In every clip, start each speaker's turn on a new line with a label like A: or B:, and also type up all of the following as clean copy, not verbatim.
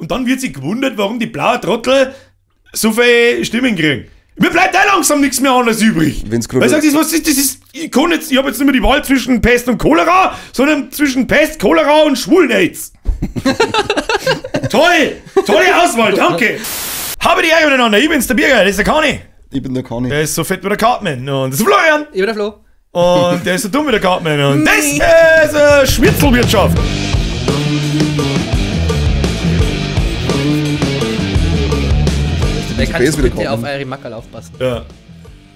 A: Und dann wird sich gewundert, warum die blauen Trottel so viele Stimmen kriegen. Mir bleibt auch langsam nichts mehr anderes übrig.
B: Wenn's grad-
A: Weil ich sag, das, was ist, das ist, ich kann jetzt, ich hab jetzt nicht mehr die Wahl zwischen Pest und Cholera, sondern zwischen Pest, Cholera und Schwulen-Aids. Toll! Tolle Auswahl, danke! Habe die Ehre miteinander, ich bin's, der Birger, das ist der Kani.
B: Ich bin der Kani.
A: Der ist so fett wie der Cartman und das ist Florian.
C: Ich bin der Flo.
A: Und der ist so dumm wie der Cartman und das ist Schwitzelwirtschaft.
C: Wer kann
B: Space wieder
C: bitte
B: kommen.
C: auf eure Mackerl aufpassen?
A: Ja.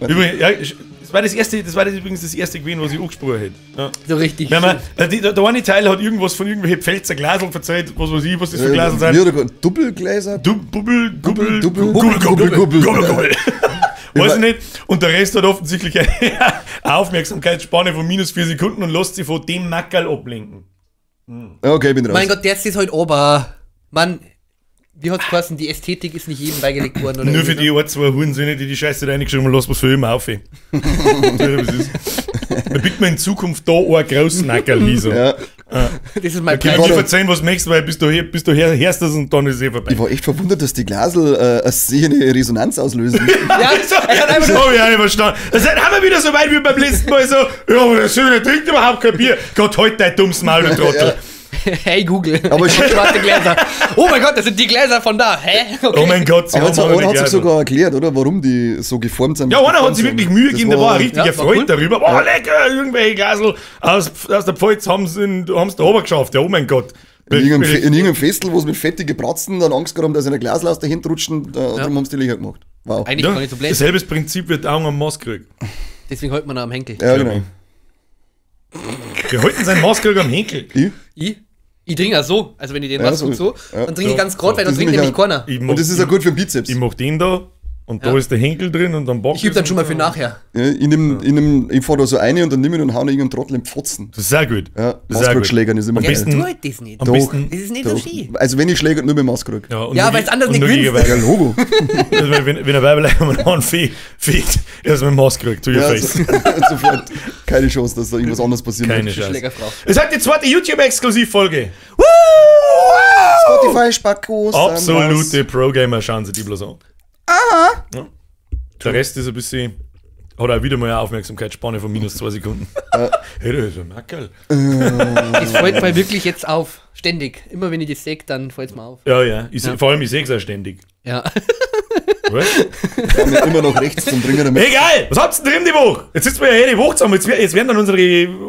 A: Übrigens, ja, das war das erste, das war das übrigens das erste gewesen, was ich angesprochen hätte. Ja.
C: So richtig.
A: Wenn man, der eine Teil hat irgendwas von irgendwelchen Pfälzer Glaseln verzeiht, was weiß ich, was das für Glaseln sind.
B: Ja, oder Doppelgläser?
A: Du, Bubbel, Gubbel,
B: Dubbel,
A: Gubbel,
B: Gubbel,
A: Gubbel,
B: Gubbel.
A: Gubbel, Gubbel. Weiß ich nicht. Und der Rest hat offensichtlich eine Aufmerksamkeitsspanne von minus 4 Sekunden und lässt sich von dem Mackerl ablenken.
B: Okay, ich bin raus.
C: Mein Gott, der ist heute ober. Mann, wie hat's geheißen? Die Ästhetik ist nicht jedem beigelegt worden. Oder
A: Nur für
C: irgendwie
A: die ein, zwei Hurensöhne, die die Scheiße da reingeschrieben haben, lass was für immer auf. Da biegt man in Zukunft da einen großen Nackerl hin. So.
B: Ja,
C: so. Das ist mein
A: Ich kann
C: Preis.
A: dir verzeihen, was du möchtest, weil bis du her, hörst das und dann ist es eh vorbei.
B: ich war echt verwundert, dass die Glasel eine sehende Resonanz auslösen.
C: Ja, er hat einfach
A: Das hab ich auch nicht verstanden. Das haben wir wieder so weit wie beim letzten Mal so, ja, aber der Söhne trinkt überhaupt kein Bier. Gott, halt dein dummes Maul, du Trottel.
C: Hey Google.
B: Aber ich-
C: Schwarze Gläser. Oh mein Gott, das sind die Gläser von da. Hä? Okay.
A: Oh mein Gott, sie
B: Aber
A: haben
B: jetzt, einer
A: alle
B: hat sich
A: Glasel.
B: sogar erklärt, oder? Warum die so geformt sind.
A: Ja,
B: wie sie
A: einer hat
B: geformt
A: sich
B: sind.
A: wirklich Mühe
B: Das
A: gegeben, der war richtig
C: Ja, war
A: erfreut
C: cool.
A: darüber. Oh, lecker, irgendwelche Glasel aus der Pfalz haben sie da oben geschafft. Ja, oh mein Gott.
B: In irgendeinem Festel, wo sie mit fettigen Bratzen dann Angst gehabt haben, dass sie eine Glasel aus der Hand rutschen, darum haben sie die Löcher gemacht. Wow.
C: Eigentlich
A: Ja,
C: gar nicht so blöd.
A: Dasselbe Prinzip wird auch am Maßkrug.
C: Deswegen hält man ihn am Henkel.
B: Ja, genau.
A: Wir halten seinen Maßkrug am Henkel.
B: Ich?
C: Ich trinke auch so. Also wenn ich den
B: Ja,
C: Maßkrug
B: so.
C: so,
B: Ja.
C: dann trinke ich ganz grad, weil
B: Das
C: dann
B: ist
C: trinkt
B: nämlich
C: nämlich keiner.
A: Ich mach,
B: Und das ist ja gut für den Bizeps.
A: Ich mach den da und da
C: Ja.
A: ist der Henkel drin und dann back
C: Ich übe dann schon mal für nachher.
B: Ja, ich fahr da so eine und dann nimm ich und hau noch irgendeinen Trottel im Pfotzen.
A: Das ist sehr gut.
B: Ja,
A: Sehr gut.
B: Maßkrugschlägern ist immer
A: Am
B: geil.
A: besten-
C: Du halt das nicht.
A: Am
B: Doch.
A: besten.
C: Das ist nicht so
B: Doch.
C: schön.
B: Also wenn ich schläge, nur mit Maßkrug.
A: Ja, und
C: Ja,
A: nur
C: weil's anders
A: und
C: nicht
A: nur gegen
C: gewinnst.
B: Ja, Logo.
A: Also wenn ein Weiberlein am Hahn fehlt, erst mit dem Maßkrug to your
B: Ja,
A: face.
B: sofort. Keine Chance, dass da irgendwas anderes passiert.
A: Keine Chance.
C: Schlägerfrau.
A: Es hat die zweite YouTube-Exklusivfolge.
B: Spotify, Spackos.
A: Absolute Pro-Gamer schauen sie die bloß an. Aha. Ja. Der Rest ist ein bisschen. Hat auch wieder mal eine Aufmerksamkeitsspanne von minus 2 Sekunden. Hey, das ist ein Mackerl.
C: Das fällt mir wirklich jetzt auf. Ständig. Immer wenn ich das sehe, dann fällt es mir auf.
A: Ja, ja. Ich, Vor allem, ich sehe es auch ständig.
C: Ja.
A: Was?
B: Wir haben immer noch rechts zum Dringen damit.
A: Egal! Was habt ihr denn drin die Woche? Jetzt sitzen wir ja jede Woche zusammen. Jetzt werden dann unsere.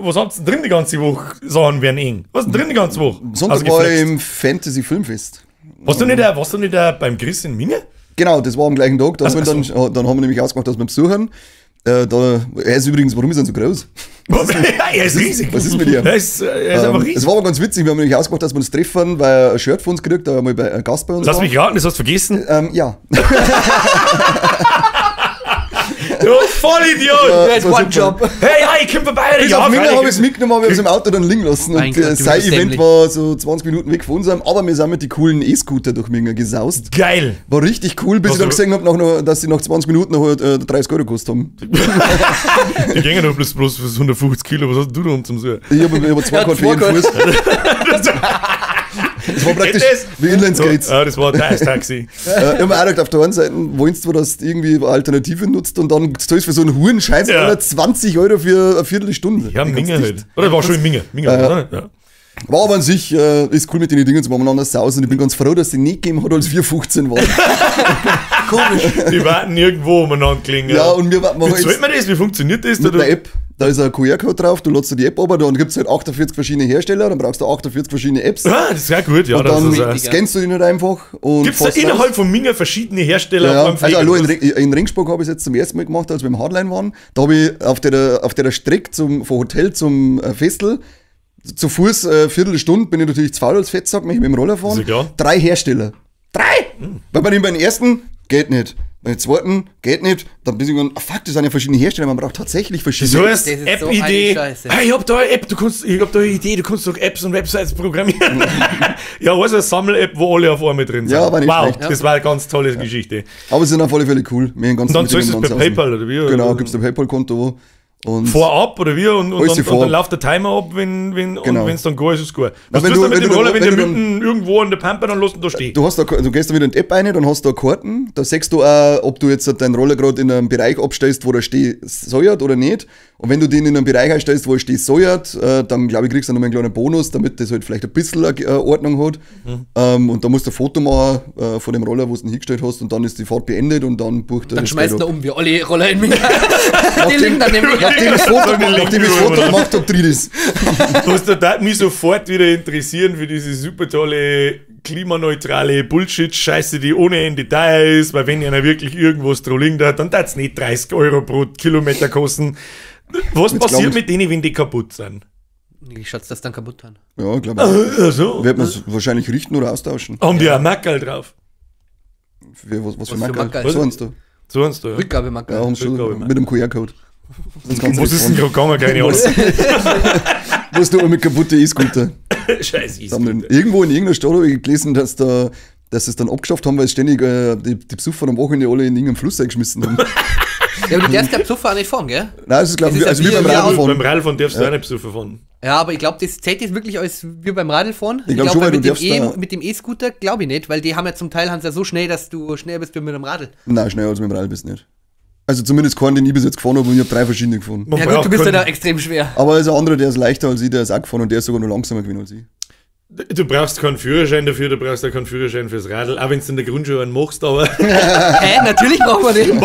A: Was habt ihr denn drin die ganze Woche? Sachen werden eng. Was ist denn drin die ganze Woche?
B: Sonntag war ich
A: Ausgeflext.
B: im Fantasy Filmfest.
A: Warst du nicht auch beim Chris in Minge?
B: Genau, das war am gleichen Tag. Da
A: Ach
B: haben wir
A: so.
B: dann haben wir nämlich ausgemacht, dass wir besuchen. Er ist übrigens, warum ist er denn so groß?
A: Er ist riesig.
B: Was ist mit dir?
A: Er ist einfach
B: Es
A: riesig.
B: war aber ganz witzig, wir haben nämlich ausgemacht, dass wir uns treffen, weil er ein Shirt von uns kriegt, da er mal bei, ein Gast bei uns
A: Lass
B: war.
A: mich raten, das hast du vergessen.
B: Ja.
A: Du Vollidiot!
C: That's
B: war
C: one
B: super.
C: job.
A: Hey, ja, ich komm vorbei.
B: Bis
A: ja,
B: auf Minga
A: freilich.
B: habe ich es mitgenommen, aber ich habe es im Auto dann liegen lassen.
C: Mein
B: Und
C: Gott, du
B: sein
C: bist
B: Event
C: dämlich.
B: war so 20 Minuten weg von unserem, aber wir sind mit die coolen E-Scooter durch Minga gesaust.
A: Geil.
B: War richtig cool, bis
A: Was
B: ich dann
A: du-
B: gesehen habe, dass sie nach 20 Minuten noch, 30 Euro gekostet haben.
A: Die gängen doch bloß für 150 Kilo. Was hast du da um zum Suchen?
B: Ich habe zwei
C: Ja,
B: gehabt für jeden
C: zwei
B: Fuß. Das war praktisch
A: Das-
B: wie Inline-Skates.
A: Ja, das war das Taxi.
B: Ich hab mir auch gedacht, auf der einen Seite wolltest du, dass du irgendwie eine Alternative nutzt und dann zahlst du für so einen Hurenscheiß
A: Ja.
B: 20 Euro für eine Viertelstunde.
A: Ja,
B: Ich
A: Minge
B: kann's
A: halt.
B: nicht.
A: Oder war schon in Minge. Minge, oder? Ja.
B: War aber an sich, ist cool mit den Dingen zu umeinander sausen und ich bin ganz froh, dass die nicht gegeben hat, als wir 15 waren.
C: Komisch.
A: Die warten irgendwo umeinander klingen.
B: Ja, und wir machen
A: Wie
B: jetzt
A: zahlt man das? Wie funktioniert das?
B: mit
A: Oder-
B: einer App. Da ist ein QR-Code drauf, du lädst dir die App ab, dann gibt es halt 48 verschiedene Hersteller, dann brauchst du 48 verschiedene Apps.
A: Ah, das ist ja gut. Ja,
B: und
A: das
B: dann
A: ist,
C: richtig.
B: scannst du den halt einfach und
A: Gibt es da
B: fährst raus.
A: innerhalb von Minga verschiedene Hersteller?
B: Ja,
A: beim
B: also
A: Pfleger?
B: allein in Ringsburg habe ich es jetzt zum ersten Mal gemacht, als wir im Hardline waren. Da habe ich auf der Strecke vom Hotel zum Festel zu Fuß Viertelstunde bin ich natürlich zu faul als Fettsack, mich mit dem Roller fahren.
A: Ist ja klar.
B: 3 Hersteller. 3! Weil bei dem beim ersten geht nicht. Beim zweiten geht nicht. Dann bin ich irgendwann, ah, fuck, das sind ja verschiedene Hersteller, man braucht tatsächlich verschiedene.
A: So ist
C: Das ist so
A: App-Idee.
C: eine Scheiße.
A: hey, ich hab da eine App, du kannst, ich hab da eine Idee, du kannst doch Apps und Websites programmieren. Ja, also eine Sammel-App, wo alle auf einmal drin sind.
B: Ja, aber nicht
A: wow,
B: schlecht.
A: das war eine ganz tolle Geschichte.
B: Aber sie sind auf alle Fälle cool. Wir haben ganz
A: Und dann
B: mit denen
A: zahlst du es per
B: umeinander sausen.
A: PayPal oder wie?
B: Genau, gibst du ein PayPal-Konto. Und
A: Vorab oder wie? Und dann läuft der Timer ab, wenn
B: genau.
A: es dann gar ist, ist es gut. Was
B: Na,
A: tust du mit dem Roller, wenn der
B: du
A: mitten irgendwo an der Pampa dann lässt und da steht?
B: Du gehst da wieder in die App rein, dann hast du da Karten, da siehst du auch, ob du jetzt deinen Roller gerade in einem Bereich abstellst, wo der stehen soll oder nicht. Und wenn du den in einem Bereich einstellst, wo er stehen soll, dann glaube ich, kriegst du noch mal einen kleinen Bonus, damit das halt vielleicht ein bisschen Ordnung hat. Mhm. Und da musst du ein Foto machen von dem Roller, wo du ihn hingestellt hast, und dann ist die Fahrt beendet und dann bucht er
C: Dann
B: das
C: schmeißt
B: Geld
C: er
B: ab.
C: um, wir alle Roller in mich. Die liegen dann nämlich.
B: Nachdem ich das Foto gemacht habe, drin ist.
A: Was da mich sofort wieder interessieren für diese super tolle klimaneutrale Bullshit-Scheiße, die ohne Ende teuer ist, weil wenn einer wirklich irgendwas dran liegt, dann darf es nicht 30 Euro pro Kilometer kosten. Was passiert mit denen, wenn die kaputt sind?
C: Ich schätze, dass dann kaputt sind.
B: Ja, glaube ich.
A: Also.
B: Wird man es wahrscheinlich richten oder austauschen.
A: Haben die auch Mackerl drauf?
B: Was für Mackerl? So eins da.
A: So eins da, ja.
C: Rückgabemackerl.
B: Ja, haben sie schon mit dem QR-Code.
A: Was ist denn gerade gegangen? Keine Ahnung.
B: Was du mit kaputte E-Scooter.
A: Scheiß E-Scooter.
B: Irgendwo in irgendeiner Stadt habe ich gelesen, dass sie es dann abgeschafft haben, weil es ständig die Besucher am Wochenende alle in irgendeinem Fluss eingeschmissen haben.
C: Ja, aber du darfst ja Besucher auch nicht fahren, gell?
B: Nein, das ist, glaube ich, also wie beim Radlfahren.
A: Beim Radlfahren darfst du auch nicht Besucher fahren.
C: Ja, aber ich glaube, das zählt jetzt wirklich als wir beim Radlfahren.
B: Ich glaube schon, weil du
C: mit dem E-Scooter glaube ich nicht, weil die haben ja zum Teil ja so schnell, dass du schneller bist wie mit dem Radl.
B: Nein, schneller als mit dem Radl bist du nicht. Also zumindest keinen, den ich bis jetzt gefahren habe, und ich habe 3 verschiedene gefahren.
C: Ja gut, du bist ja da extrem schwer.
B: Aber es ist ein anderer, der ist leichter als ich, der ist auch gefahren und der ist sogar noch langsamer gewesen als ich.
A: Du brauchst keinen Führerschein dafür, du brauchst auch keinen Führerschein fürs Radl, auch wenn du in der Grundschule einen machst, aber...
C: Hä, natürlich brauchen wir den.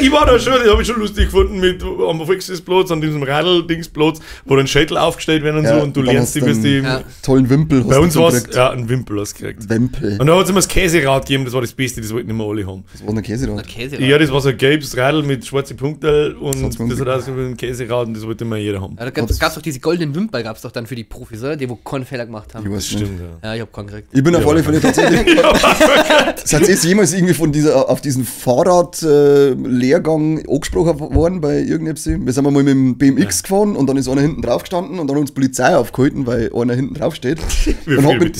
A: Ich war da schon, das habe ich schon lustig gefunden, mit am Volksplatz, an diesem Radl-Dingsplatz, wo dann Schädel aufgestellt werden und ja, so, und du lernst die, wirst die...
C: Ja.
B: Tollen Wimpel hast
A: Bei uns war es, ja, ein Wimpel hast du gekriegt.
B: Wimpel.
A: Und da hat es immer das Käserad gegeben, das war das Beste, das wollten immer alle haben.
B: Das war ein Käserad?
A: Ja, das war so ein gelbes Radl mit schwarzen Punkten und das hat auch so ein Käserad und das wollte immer jeder haben.
C: Ja, da gab es doch diese goldenen Wimpel, gab es doch dann für die Profis, oder? Die, wo keinen Fehler gemacht haben.
B: Ich weiß
A: Stimmt, ja.
C: Ja, ich hab keinen gekriegt.
B: Ich bin auf alle Fälle tatsächlich. Seid ihr jemals irgendwie von dieser, auf diesen Fahrradlehrgang angesprochen worden bei irgendetwas? Wir sind mal mit dem BMX gefahren und dann ist einer hinten drauf gestanden und dann hat uns Polizei aufgehalten, weil einer hinten drauf steht. Und hat mich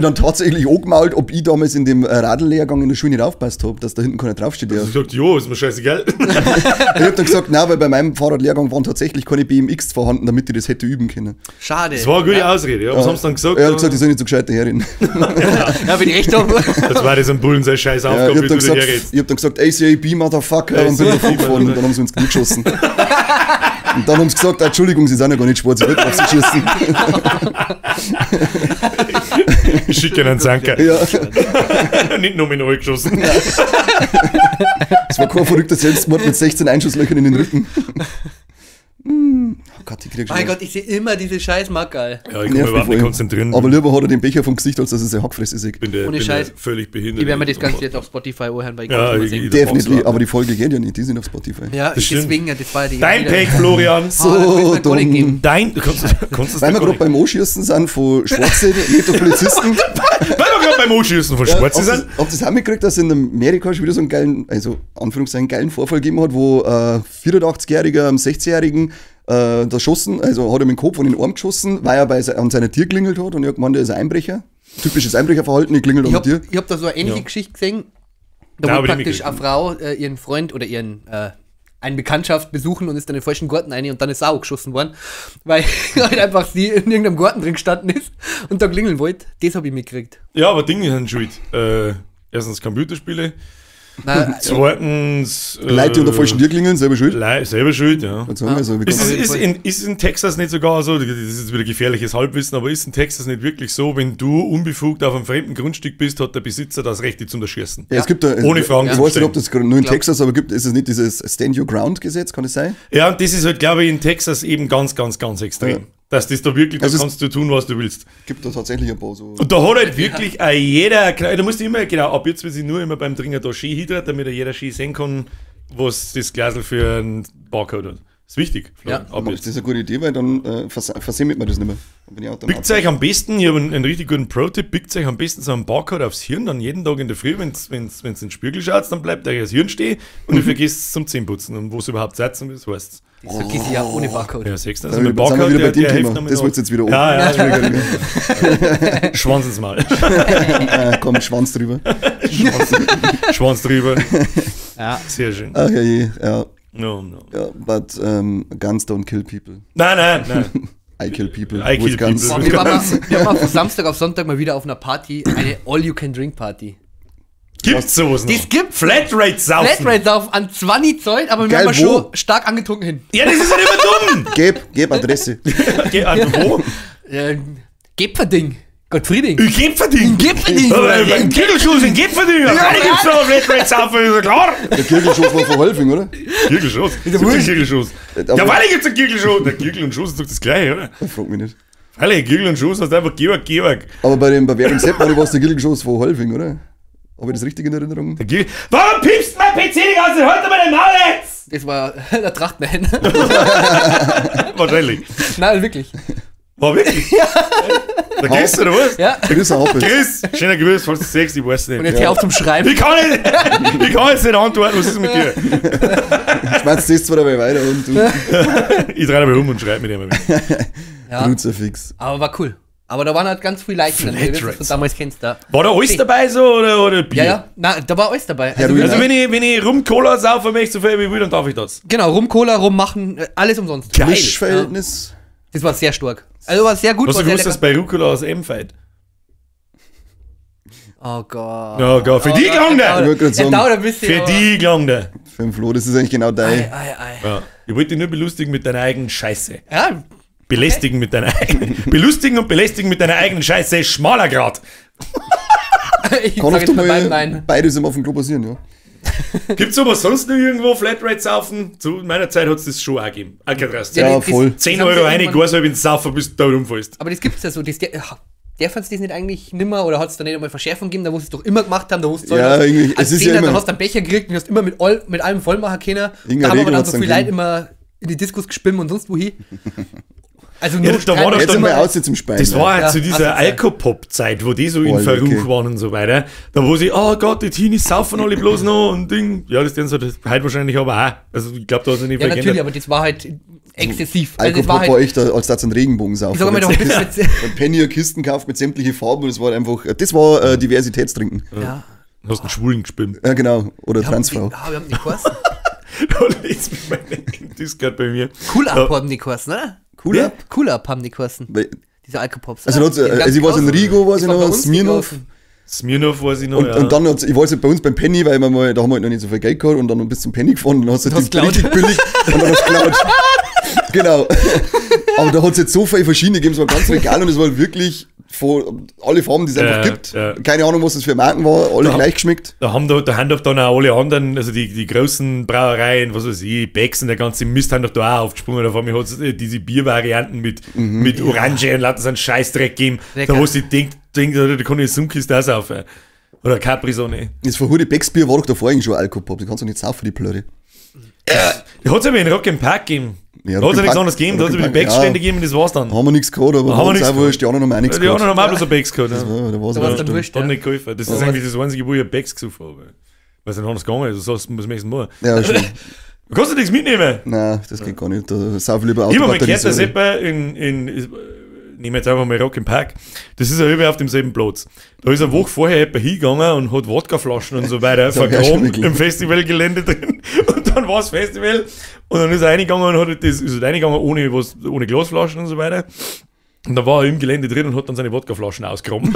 B: dann tatsächlich angemalt, ob ich damals in dem Radllehrgang in der Schule nicht aufgepasst habe, dass da hinten keiner draufsteht.
A: Ja. Hast du gesagt, jo, ist mir scheißegal.
B: Ich hab dann gesagt, nein, weil bei meinem Fahrradlehrgang waren tatsächlich keine BMX vorhanden, damit ich das hätte üben können.
C: Schade.
A: Das war eine gute Ausrede, ja. Was haben sie dann gesagt?
B: Er hat gesagt, ich soll nicht so gescheit daherreden.
C: Ja, bin ich recht auf.
A: Das war das ein Bullen seine scheiß Aufgabe,
B: ja, ich hab dann gesagt, ACAB, Motherfucker, und bin davon gefahren und dann haben sie uns Knie geschossen. Und dann haben sie gesagt, Entschuldigung, sie sind ja gar nicht schwarz, ich wollte auf sie schießen.
A: Ich schicke einen Zanker.
B: Ja.
A: Nicht nur mit euch geschossen.
B: Das war kein verrückter Selbstmord mit 16 Einschusslöchern in den Rücken. Oh Gott, ich krieg schon.
C: Mein Gott, ich sehe immer diese scheiß Mackerl.
A: Ja, ich kann mich überhaupt nicht konzentrieren.
B: Aber lieber hat er den Becher vom Gesicht, als dass es ein Hackfresse ist.
A: Bin der,
C: Ohne
A: bin
C: Scheiß.
A: Der völlig behindert.
C: Ich werde mir das Ganze jetzt auf Spotify anhören, weil ich
A: ja,
C: kann sehen.
B: Definitiv, aber die Folge geht ja nicht, die sind auf Spotify.
C: Ja,
A: das
C: deswegen, ja, das war ja die.
A: Dein Pech, Florian.
B: So dumm.
A: Dein, kannst
B: weil wir gerade beim Anschießen sind von Schwarzen, nicht der Polizisten.
A: Weil wir gerade beim Anschießen von Schwarzen sind.
B: Habt ihr das auch mitgekriegt, dass in Amerika schon wieder so einen geilen, also Anführungszeichen, geilen Vorfall gegeben hat, wo 84-Jähriger am 60-Jährigen da geschossen, also hat er mit dem Kopf und den Arm geschossen, weil er an seiner Tür klingelt hat und ich hab gemeint, er ist ein Einbrecher. Typisches Einbrecherverhalten, ich klingelt an der Tür.
C: Ich hab da so eine ähnliche Geschichte gesehen. Da wollte praktisch eine Frau ihren Freund oder ihren eine Bekanntschaft besuchen und ist dann in den falschen Garten rein und dann ist sie auch geschossen worden, weil halt einfach sie in irgendeinem Garten drin gestanden ist und da klingeln wollte. Das hab ich mitgekriegt.
A: Ja, aber Dinge sind schuld. Erstens Computerspiele.
C: Nein,
A: zweitens.
B: Leute, die unter falschen Tür klingeln, selber schuld.
A: Selber schuld, ja.
B: Also,
A: ist in Texas nicht sogar so, das ist jetzt wieder gefährliches Halbwissen, aber ist in Texas nicht wirklich so, wenn du unbefugt auf einem fremden Grundstück bist, hat der Besitzer das Recht, dich zu erschießen?
B: Ja, es gibt da,
A: ohne Fragen
B: ich weiß nicht, ob das nur in Texas, aber gibt, ist es nicht dieses Stand Your Ground Gesetz, kann es sein?
A: Ja, und das ist halt, glaube ich, in Texas eben ganz, ganz, ganz extrem.
B: Ja.
A: Dass das da wirklich, da
B: also
A: kannst du tun, was du willst.
B: Gibt da tatsächlich ein paar so.
A: Und da hat halt wirklich auch jeder, da musst du immer, genau, ab jetzt will ich nur immer beim Trinken da schön hindern, damit jeder schön sehen kann, was das Glasl für einen Barcode hat. Ist wichtig.
C: Ja.
A: Ab jetzt.
B: Das ist eine gute Idee, weil dann versemmelt man das nicht mehr. Dann bin ich
A: Biegt euch am besten, ich habe einen richtig guten Pro-Tipp, biegt euch am besten so einen Barcode aufs Hirn, dann jeden Tag in der Früh, wenn's in den Spiegel schaut, dann bleibt euch das Hirn stehen und ihr vergesst es zum Zähneputzen. Und wo es überhaupt seid, und das heißt.
C: Das vergiss ich ja ohne Barcode.
A: Ja, siehst du,
B: also mit Barcode, sind wir wieder bei dem Thema. Das wollt's jetzt wieder
A: ja, ja. Schwanz ins Mal.
B: Komm, Schwanz drüber.
A: Schwanz drüber.
C: Ja.
A: Sehr schön.
B: Ach ja, je, ja.
A: No, no.
B: Ja, but guns don't kill people.
A: Nein, nein, nein.
B: I kill people.
A: I kill
B: with guns.
A: people.
C: Boah, wir waren von Samstag auf Sonntag mal wieder auf einer Party, eine All-You-Can-Drink-Party.
A: Gibt's sowas noch?
C: Das gibt's.
A: Flatrate saufen.
C: Flatrate auf an 20 Zoll, aber wir
B: Geil,
C: haben
B: wo?
C: schon stark angetrunken hin.
A: Ja, das ist ja nicht immer dumm.
B: Geb Adresse.
A: Geh an, wo?
C: Gepferding. Gottfrieding.
A: In Gepferding.
C: Gepferding.
A: Aber Im Kirchelschuss in Gepferding. Ja, freilich gibt's noch Flatrate saufen, ist ja klar.
B: Der Kirchelschoss war von Holfing, oder?
A: Kirchelschuss. Gibt's einen Kirchelschuss?
B: Aber-
A: Ja, freilich gibt's einen Kirchelschuss. Der Kirchel und Schuss ist doch das Gleiche, oder?
B: Frag mich nicht.
A: Freilich, Kirchel und Schuss heißt einfach Georg, Georg.
B: Aber bei dem bei Sepp war es der Kirchelschoss von Holfing, oder? Habe ich das richtig in Erinnerung?
A: Der Kirchel. Warum piepst mein PC die ganze Zeit? Halt doch mal den Maul jetzt!
C: Das war der Trachtmann.
A: Wahrscheinlich.
C: Nein, wirklich.
A: War wirklich? Ja. Der Chris, oder was?
C: Ja.
B: Grüß Happel.
A: Chris, schöner Grüß, falls du siehst, ich weiß nicht.
C: Und jetzt hör auf zum Schreiben.
A: Ich kann, nicht, ich kann jetzt nicht antworten, was ist mit dir?
B: Schmerzt das zwar dabei weiter und du
A: Ich drehe dabei um und schreibe mit ihm.
C: Ja.
B: Kruzifix.
C: Aber war cool. Aber da waren halt ganz viele Leichen.
A: Flatrates.
C: Wenn du das von damals kennst, da.
A: War da alles dabei so oder Bier?
C: Ja, ja. Na, da war alles dabei. Also,
B: Heroin.
A: Also wenn ich Rum-Cola saufen möchte, so viel wie ich will, dann darf ich das.
C: genau, Rum Cola, Rum machen, alles umsonst.
A: Geil.
B: Mischverhältnis.
C: Das war sehr stark. Also war sehr gut.
A: Hast
C: war
A: du
C: sehr
A: gewusst, dass
C: lecker.
A: bei Rucola aus M fällt?
C: Oh Gott.
A: Oh Gott, für die
C: Gott,
A: gelangt
C: er
A: er.
B: Ich wollte grad
C: dauert- Er
B: sagen.
C: dauert ein bisschen.
A: Für
C: aber-
A: die gelangt er.
B: Für den Flo, das ist eigentlich genau dein.
C: Ei, ei, ei.
A: Ja. Ich wollte dich nur belustigen mit deiner eigenen Scheiße.
C: Ja,
A: Belästigen mit deiner eigenen. Belustigen und belästigen mit deiner eigenen Scheiße ist schmaler Grad.
C: ich
B: Kann
C: sag
B: oft
C: jetzt mal beiden
B: mal
C: nein.
B: beides immer auf dem Klo passieren, ja.
A: Gibt's sowas sonst noch irgendwo Flatrate saufen? Zu meiner Zeit hat's das schon auch gegeben. Alcatraz.
B: Ja,
C: das-
B: voll.
C: das
A: 10
C: haben sie
A: Euro eine
C: irgendwann-
A: Glas, wenn du saufen bist, da rumfällst.
C: Aber das gibt's ja so. Das, der fand's das nicht eigentlich nimmer oder hat's da nicht einmal Verschärfung gegeben, da wo sie es doch immer gemacht haben, da wo es
B: Ja, irgendwie,
C: als
B: es ist ja
C: Zehner,
B: immer-
C: dann hast du einen Becher gekriegt und hast immer mit allem voll machen können. Da
B: Irgendeine
C: haben aber
B: Regel
C: dann
B: hat's
C: so
B: dann
C: viel Leute
B: gegeben.
C: immer in die Diskos gespimmt und sonst wohin. Also
A: Ja,
C: nur
A: da war doch
B: Jetzt
A: dann-
B: sind wir aus zum Speien.
A: Das war
C: Ja,
A: halt zu dieser
C: asozial.
A: Alkopop-Zeit, wo die so in
B: Oh,
A: Verruf
B: okay.
A: waren und so weiter. Da wo sie, oh Gott, die Teenies saufen alle bloß noch und Ding. Ja, das denen so, das heute wahrscheinlich aber auch. Also ich glaube, da hat sich nicht
C: Ja,
A: viel
C: natürlich,
A: geändert.
C: aber das war halt exzessiv. Also das
B: Alkopop
C: war
B: war
C: halt,
B: echt, als das einen Regenbogen saufen.
C: ich sag mal noch ein bisschen.
B: Und Penny eine Kisten gekauft mit sämtlichen Farben und es war einfach, das war Diversitätstrinken.
C: Ja.
A: Hast einen Schwulen gespimmt.
B: Ja, genau. Oder Transfrau.
C: Ja, wir haben die geheißen.
A: Da liegt's mit meinem Discord bei mir.
C: Cool Up haben die geheißen, oder?
B: Cool
A: Ja.
B: Up.
C: Cool Up haben die geheißen.
B: Weil-
C: Diese Alkopops.
B: Also,
C: oder?
B: also,
C: Die ganz
B: also ich weiß in
C: großen.
B: Rigo, weiß
C: Das
B: ich
C: war bei
B: noch,
C: uns die
B: Smirnoff.
C: großen.
A: Smirnoff weiß ich noch.
B: Und,
A: ja.
B: und dann, hat's, ich weiß nicht, bei uns beim Penny, weil wir mal, da haben wir halt noch nicht so viel Geld gehabt und dann bis zum Penny gefahren und dann hast du
C: hast
B: die richtig billig und dann hast du geklaut. Genau. Aber da hat es jetzt so viele verschiedene gegeben, es war ganz legal und es war wirklich von alle Farben, die es einfach
A: Ja,
B: gibt.
A: ja.
B: Keine Ahnung, was das für Marken war, alle gleich geschmeckt.
A: Da haben doch dann auch alle anderen, also die großen Brauereien, was weiß ich, Becks und der ganze Mist haben doch da auch aufgesprungen. Da einmal hat's diese Biervarianten mit Orange und lauter so einen Scheißdreck gegeben.
C: Lecker.
A: Da wo sie denkt, da kann ich Sunkist auch saufen. Oder Capri-Sonne.
B: Das verhurte Becksbier war doch davor eigentlich schon Alkopop, die kannst du nicht saufen, die Plörre.
A: Die hat es aber in Rock im Park gegeben.
B: Ja,
A: da hat
B: Rock
A: es ja
B: im
A: nichts
B: Park-
A: anderes gegeben. Da hat
B: Rock
A: es
B: im
A: aber die
B: Park,
A: Becks-Stände
B: ja.
A: gegeben und das war's dann.
B: Haben wir nichts gehabt, aber
A: Haben wir
B: haben uns
A: nichts
B: auch wurscht, die anderen haben auch nichts
A: Die
B: gehabt.
A: anderen haben auch bloß ein Becks gehabt. Ja.
B: Ja, da war's
C: Da war's
B: aber
C: dann
B: stimmt.
C: wurscht.
A: Hat
C: Ja.
A: nicht geholfen. Das ist eigentlich das einzige, wo ich ein Becks gesoffen habe. Weil es nicht anders gegangen ist. Das heißt, was möchtest du machen?
B: Ja, schon.
A: Du kannst du nichts mitnehmen.
B: Nein, das geht gar nicht. Da sauf ich lieber
A: Ich habe mal gehört, dass
B: Autobatteriesäure.
A: jemand in nehmen wir jetzt einfach mal Rock im Park, das ist ja überall auf demselben Platz. Da ist eine Woche vorher jemand hingegangen und hat Wodkaflaschen und so weiter
B: hab ich auch schon
A: vergraben
B: mitgekriegt.
A: im Festivalgelände drin. Und dann war das Festival und dann ist er reingegangen und hat halt das, ist halt reingegangen ohne, was, ohne Glasflaschen und so weiter. Und dann war er im Gelände drin und hat dann seine Wodkaflaschen ausgegraben.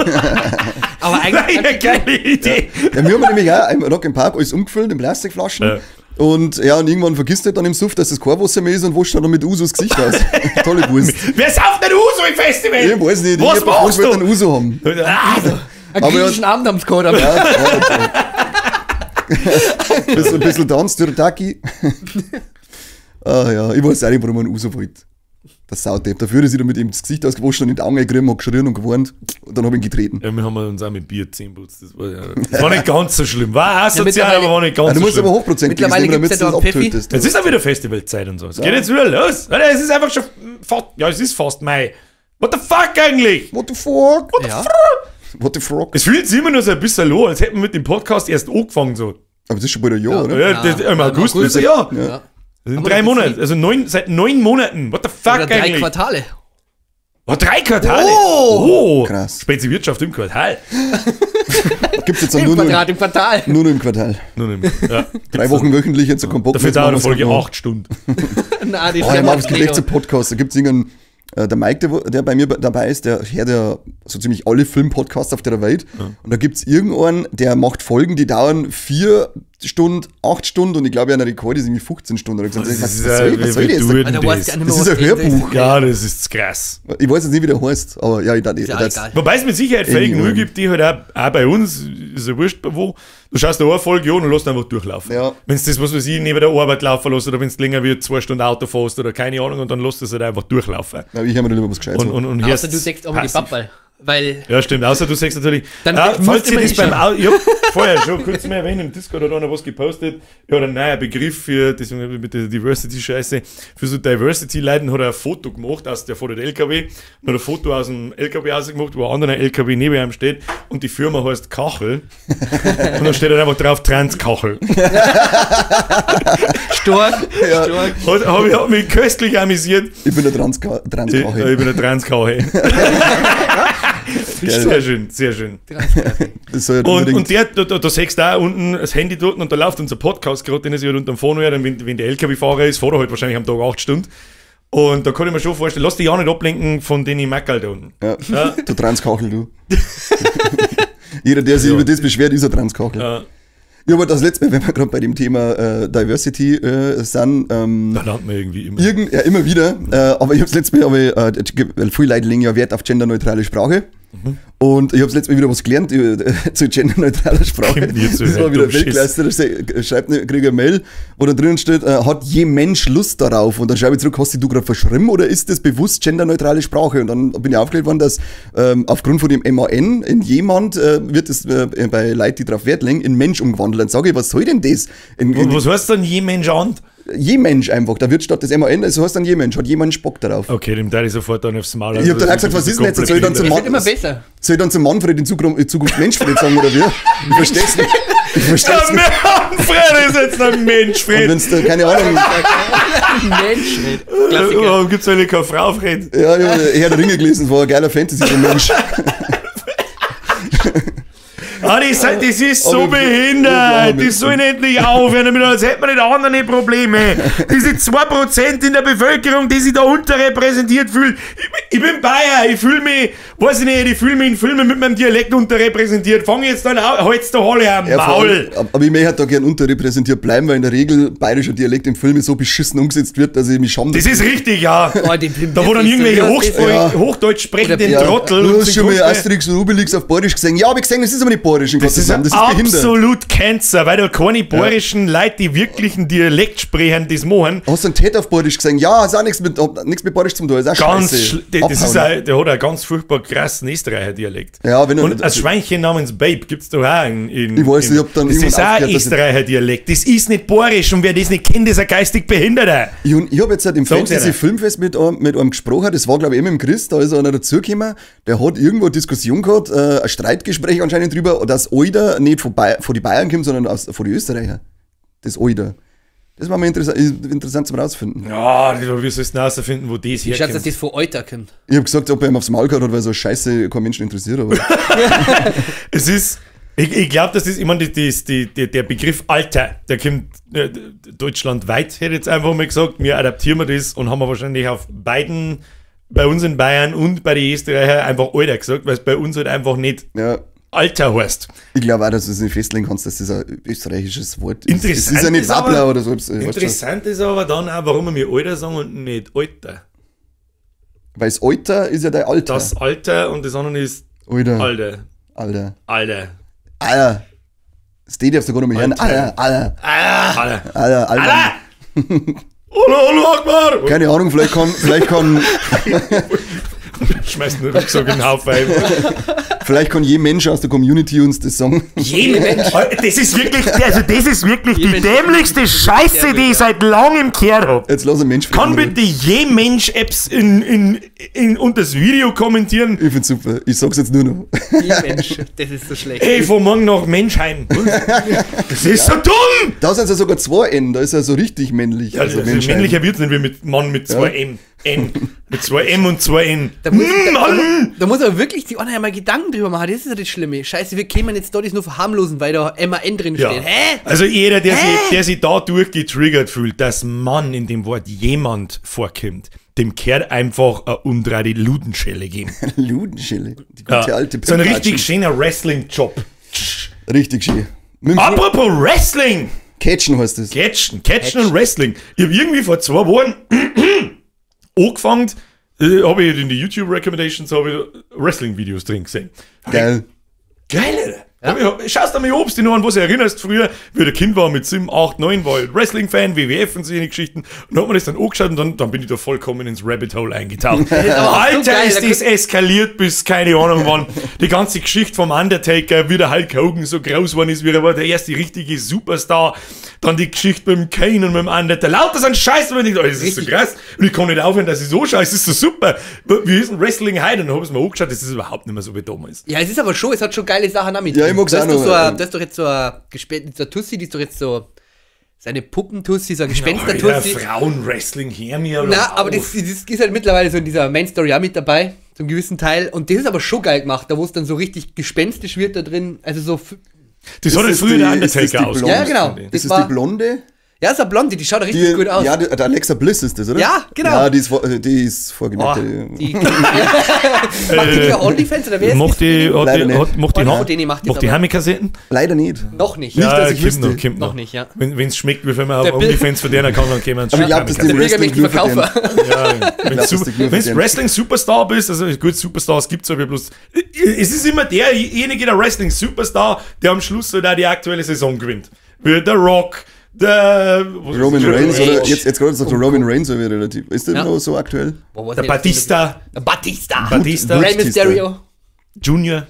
C: Aber eigentlich.
A: Eine geile Idee.
B: Ja, wir haben nämlich auch im Rock im Park alles umgefüllt in Plastikflaschen.
A: Ja.
B: Und ja, und irgendwann vergisst du dann im Suff, dass das kein Wasser mehr ist und wascht dann noch mit Uso das Gesicht aus. Tolle Wurst.
A: Wer sauft denn Uso im Festival?
B: Ich weiß nicht,
A: Was
B: ich hab
A: machst
B: wollte
A: du?
B: einen Uso haben.
A: Ah,
C: Einen
B: Aber
C: griechischen Abend haben sie gehabt. aber-
B: Ja, ja, ja. Ein bisschen Tanz, Türtaki. Ah ja, ich weiß auch nicht, warum man einen Uso wollte. Das Saudepp. Dafür ist ich dann mit ihm das Gesicht ausgewaschen und in die Augen gekriegt, hat geschrien und gewarnt. Und dann hab ich ihn getreten.
A: Ja, wir haben uns auch mit Bier zehn putzt. Das war nicht ganz so schlimm. War auch sozial,
C: mittlerweile-
A: aber war nicht ganz
B: Ja, du
A: so
B: musst
A: schlimm.
B: aber hochprozentig
C: Mittlerweile
B: nehmen, damit
C: gibt's
B: du
C: ja
B: das
C: da einen Pfeffi.
B: abtötest.
A: Jetzt ist auch wieder Festivalzeit und so. Es geht jetzt wieder los. Alter, es ist einfach schon fast, ja, es ist fast Mai. What the fuck eigentlich?
B: What the fuck?
C: Ja.
B: What the fuck?
A: Es fühlt sich immer nur so ein bisschen an, als hätten wir mit dem Podcast erst angefangen. So.
B: Aber das ist schon bald ein Jahr, oder?
A: Ja, das, im August,
C: August.
A: wird's ein Jahr.
C: Ja.
A: Das sind
C: Aber
A: 3
C: das
A: Monate.
C: ist
A: Also seit 9 Monaten. What the fuck
C: Oder 3
A: eigentlich?
C: Quartale.
A: Oh, 3 Quartale?
C: Oh!
A: Oh!
B: Krass.
A: Spezi Wirtschaft im Quartal.
B: Gibt's jetzt dann
C: Im
B: nur,
C: Quadrat, im Quartal.
B: nur noch im Quartal.
A: Nur im, ja.
B: 3 Wochen wöchentlich, jetzt so keinen Bock
A: Dafür
B: mehr,
A: dauert eine
B: jetzt machen
A: Folge
B: wir's
A: 8 Stunden.
C: Nein, die
B: Oh, ich mach es gleich
C: mega.
B: zu Podcast. Da gibt's irgendeinen, der Mike, der bei mir dabei ist, der hört ja so ziemlich alle Filmpodcasts auf der Welt.
A: Ja.
B: Und da gibt's irgendeinen, der macht Folgen, die dauern 4 Stunden, 8 Stunden und ich glaube, ein Rekord ist irgendwie 15 Stunden. Oder gesagt, was soll das?
C: Alter,
A: das?
C: weiß ich auch nicht mehr,
B: Das ist
C: was
B: ein Hörbuch.
C: ist.
A: Ja, das ist krass.
B: Ich weiß jetzt nicht, wie der heißt, aber ja, ich dachte,
C: Ist ja
B: das,
C: egal.
A: Wobei es mit Sicherheit Folgen
B: Irgendwann.
A: nur gibt, die halt auch bei uns, ist ja wurscht, wo, du schaust da eine Folge an und lässt einfach durchlaufen.
B: Ja.
A: Wenn es das, was weiß ich, neben der Arbeit laufen lässt oder wenn es länger wird, 2 Stunden Auto fährst oder keine Ahnung und dann lässt du es halt einfach durchlaufen.
B: Ja, ich höre mir da lieber was Gescheites
A: Und,
B: an.
A: und
C: Außer
A: hörst
C: du sagst auch mal die
A: passiv.
C: Pappball. Weil
A: Ja, stimmt. Außer du sagst natürlich,
C: Dann
A: ah,
C: musst
A: falls
C: du
A: ihr
C: immer
A: das beim
C: hinschauen.
A: Au ich hab vorher schon kurz mal erwähnt, im Discord hat einer was gepostet, ja, ein neuer Begriff für, deswegen mit der Diversity-Scheiße, für so Diversity-Leuten hat er ein Foto gemacht, aus der fährt LKW, und hat ein Foto aus dem LKW rausgemacht, wo ein anderer LKW neben ihm steht und die Firma heißt Kachel. Und dann steht halt einfach drauf Transkachel.
C: stark,
B: Ja.
C: stark.
A: Hat, hab mich köstlich amüsiert.
B: Ich bin der
A: Ich
B: Transkachel.
A: bin der Transkachel. Sehr schön, sehr schön.
B: Das soll ja
A: Und,
B: unbedingt.
A: und der, da siehst du auch unten das Handy dort und da läuft unser Podcast gerade, den ich halt unter dem Phone höre, wenn der LKW-Fahrer ist, fährt er halt wahrscheinlich am Tag 8 Stunden. Und da kann ich mir schon vorstellen, lass dich auch nicht ablenken von den Mackerl da unten.
B: ja.
A: Ja.
B: Du Transkachel, du. Jeder, der sich über das beschwert, ist ein Transkachel.
A: Ja.
B: Ja, aber das letzte Mal, wenn wir gerade bei dem Thema Diversity sind,
A: Da landet man irgendwie immer.
B: ja, immer wieder, aber ich hab's letztes Mal, weil viele Leute legen ja Wert auf genderneutrale Sprache.
A: Mhm.
B: Und ich hab's letztes Mal wieder was gelernt zu genderneutraler Sprache.
A: Kommt mir zu
B: Das war wieder
A: dumm Schiss.
B: Weltklasse. Da schreibt eine, krieg ich eine Mail, wo da drinnen steht, hat je Mensch Lust darauf? Und dann schreibe ich zurück, hast du gerade verschrieben oder ist das bewusst genderneutrale Sprache? Und dann bin ich aufgeklärt worden, dass aufgrund von dem MAN in jemand wird es bei Leuten, die darauf Wert legen, in Mensch umgewandelt. Dann sage ich, was soll denn das? In
A: Was heißt denn je Mensch an?
B: je Mensch einfach. Da wird statt des MAN, also heißt dann je Mensch, hat jemand Bock darauf.
A: Okay, dem darf ich sofort dann aufs Maul.
B: Ich hab dann auch gesagt, was ist denn jetzt? Soll ich dann zum
C: Es
B: Mann,
C: wird immer besser.
B: soll ich dann zum Manfred in Zukunft Menschfred sagen oder wie? Ich versteh's nicht. Ich versteh's
A: Der
B: nicht.
A: Manfred ist jetzt ein Mensch,
B: Und
A: Fred.
B: wenn's da, keine Ahnung,
C: Mensch, Klassiker.
A: Warum gibt's eigentlich keine Frau, Fred?
B: ja, ich hab Herr der Ringe gelesen, das war ein geiler Fantasy-Mensch.
A: Ah, das ist so
B: Aber
A: behindert. Die sollen endlich aufhören damit, als hätten wir nicht andere Probleme. Diese 2% in der Bevölkerung, die sich da unterrepräsentiert fühlen. Ich bin Bayer, ich fühle mich, weiß ich nicht, ich fühle mich in Filmen mit meinem Dialekt unterrepräsentiert. Fang jetzt dann an, halt's doch alle am
B: Ja, vor
A: Maul.
B: allem, aber ich möchte halt da gern unterrepräsentiert bleiben, weil in der Regel bayerischer Dialekt in Filmen so beschissen umgesetzt wird, dass ich mich scham.
A: Das ist richtig, ja.
C: Oh, den Film
A: Da wo dann irgendwelche
B: Ja.
A: Hochdeutsch sprechenden
B: ja.
A: Trottel
B: Du
A: und
B: hast schon mal
A: Synchronsprecher-
B: Asterix und Obelix auf Bayerisch gesehen. Ja, hab ich gesehen, das ist aber nicht bayerisch.
A: Das ist,
B: das ist behindert.
A: absolut Cancer, weil da keine bayerischen Leute, die wirklichen Dialekt sprechen, das machen.
B: Hast du einen Ted auf Bayerisch gesehen? Ja, ist auch nichts mit, hat nichts mit Bayerisch zum tun, ist auch
A: Ganz
B: scheiße.
A: das ist
B: Abhauen.
A: auch, der hat auch ganz furchtbar krassen Österreicher Dialekt.
B: Ja, wenn er-
A: Und ein Schweinchen namens Babe gibt's doch auch in
B: Ich weiß, ich hab dann
A: Das
B: irgendwann
A: ist auch
B: aufgehört, dass ich-
A: Österreicher Dialekt. Das ist nicht bayerisch und wer das nicht kennt, ist ein geistig Behinderter.
B: Ich, ich habe jetzt halt im
A: Sag's
B: Fantasy
A: einer.
B: Filmfest mit einem gesprochen, das war glaube ich eben im Chris, da ist einer dazugekommen, der hat irgendwo eine Diskussion gehabt, ein Streitgespräch anscheinend drüber, dass Alter nicht von die Bayern kommt, sondern von die Österreicher. Das Alter. Das war mal interessant zum rausfinden.
A: Ja, wie sollst du denn rausfinden, wo das
C: Ich schätze, dass
A: herkommt?
C: das von Euter kommt.
B: Ich habe gesagt, ob er ihm aufs Maul gehauen hat, weil so Scheiße kein Menschen interessiert, aber
A: Es ist, ich glaube, das ist, ich meine, der Begriff Alter, der kommt deutschlandweit, hätte ich jetzt einfach mal gesagt. Wir adaptieren wir das und haben wir wahrscheinlich auf beiden, bei uns in Bayern und bei den Österreichern einfach Alter gesagt, weil es bei uns halt einfach nicht
B: ja.
A: Alter heißt.
B: Ich glaube auch, dass du es nicht festlegen kannst, dass das ein österreichisches Wort ist.
A: Interessant
B: Es ist ja nicht
A: ist aber-
B: Wappler oder so. Weißt du schon.
A: Interessant ist aber dann auch, warum wir Alter sagen und nicht Alter.
B: Weil das Alter ist ja dein Alter.
A: Das Alter und das andere ist
B: Alter.
A: Alter.
B: Alter.
A: Alter.
B: Alter. Das D darfst du gar nicht mehr hören.
A: Alter.
B: Alter, Alter,
A: Alter.
B: Alter, Alter.
A: Alter! Allah, Allah Akbar!
B: Keine Ahnung, vielleicht kann,
A: Schmeißt nur Rucksack in den Haufen ein.
B: vielleicht kann je Mensch aus der Community uns das sagen.
A: Je Mensch. Das ist wirklich, also das ist wirklich die
C: Mensch.
A: dämlichste Scheiße, die ich seit langem gehört habe.
B: Jetzt lass ein Mensch
A: Kann
B: reden.
A: bitte je Mensch Apps in unter das Video kommentieren?
B: Ich find's super. Ich sag's jetzt nur noch.
C: Die Mensch, das ist so schlecht.
A: Ey, von morgen nach Menschheim. Das ist so dumm!
B: Da sind ja sogar zwei N, da ist er so richtig männlich.
A: Ja, also
B: Menschheim.
A: männlicher wird's nicht wie mit Mann mit zwei M. N. Mit zwei M und zwei N.
C: Da muss, da muss aber wirklich die einer ja mal Gedanken drüber machen. Das ist ja das Schlimme. Scheiße, wir kämen jetzt dort nur verharmlosen, weil da MAN drin
A: Ja.
C: steht. Hä?
A: Also jeder, der sich dadurch getriggert fühlt, dass Mann in dem Wort jemand vorkommt, dem kehrt einfach eine undreite Ludenschelle geben.
B: Ludenschelle. Die gute
A: Ja.
B: alte
A: So ein
B: Pimpatschen.
A: richtig schöner Wrestling-Job.
B: Richtig schön. Mit dem
A: Apropos Wrestling!
B: Catchen heißt das.
A: Catchen, Catchen und Wrestling. Ich habe irgendwie vor 2 Wochen angefangen, habe ich in die YouTube Recommendations Wrestling-Videos drin gesehen.
B: Geil.
A: Geil, Alter. Ja. Schaust du mal obst dich noch an, was du erinnerst früher, wie der Kind war mit 7, 8, 9, war ich Wrestling-Fan, WWF und solche Geschichten. Und dann hat man das dann angeschaut und dann bin ich da vollkommen ins Rabbit Hole eingetaucht. Alter,
C: so geil,
A: ist
C: da
A: das eskaliert bis keine Ahnung wann. Die ganze Geschichte vom Undertaker, wie der Hulk Hogan so groß geworden ist, wie er war der erste richtige Superstar. Dann die Geschichte mit dem Kane und mit dem Undertaker. Lauter so ein Scheiß, und ich denke, oh, das ist so krass. Und ich kann nicht aufhören, dass ich so schaue, es ist so super. Wie ist denn Wrestling heute? Und dann hab ich es mir angeschaut, das ist überhaupt nicht mehr so wie damals.
C: Ja, es ist aber schon, es hat schon geile Sachen damit.
B: Ja, ich mag's auch noch.
C: Das ist doch jetzt so eine Tussi, die ist doch jetzt so seine Puppentussi, so eine Gespenster-Tussi.
A: Frauenwrestling her mir.
C: Na, aber das ist halt mittlerweile so in dieser Main-Story auch mit dabei, zum gewissen Teil. Und das ist aber schon geil gemacht, da wo es dann so richtig gespenstisch wird da drin. Also so.
A: Das hat halt früher der Undertaker ausgemacht.
C: Ja, genau.
B: Das ist die Blonde?
C: Ja, ist eine Blonde, die schaut richtig gut aus.
B: Ja, die Alexa Bliss ist das, oder?
C: Ja, genau.
B: Ja, die ist vorgemerkt.
A: Oh,
C: die macht die auch Onlyfans oder wer ist
A: Macht die Heimkassetten?
B: Leider nicht.
C: Noch nicht.
B: Nicht, dass ich wüsste.
C: Noch nicht, ja.
A: Wenn es schmeckt, wie viel man auf Onlyfans verdienen kann, dann kämen
B: Aber ich glaube, dass die Wrestling nur verdienen.
A: Ja, wenn du Wrestling-Superstar bist, also gut, Superstars gibt es aber bloß. Es ist immer derjenige, der Wrestling-Superstar, der am Schluss so da die aktuelle Saison gewinnt. Wie der Rock, der
B: Roman Reigns, oder jetzt gerade sagt Roman Reigns relativ. Ist der noch so aktuell?
C: Boah,
A: der Batista.
C: Batista.
A: Batista.
C: Rey Mysterio.
A: Junior.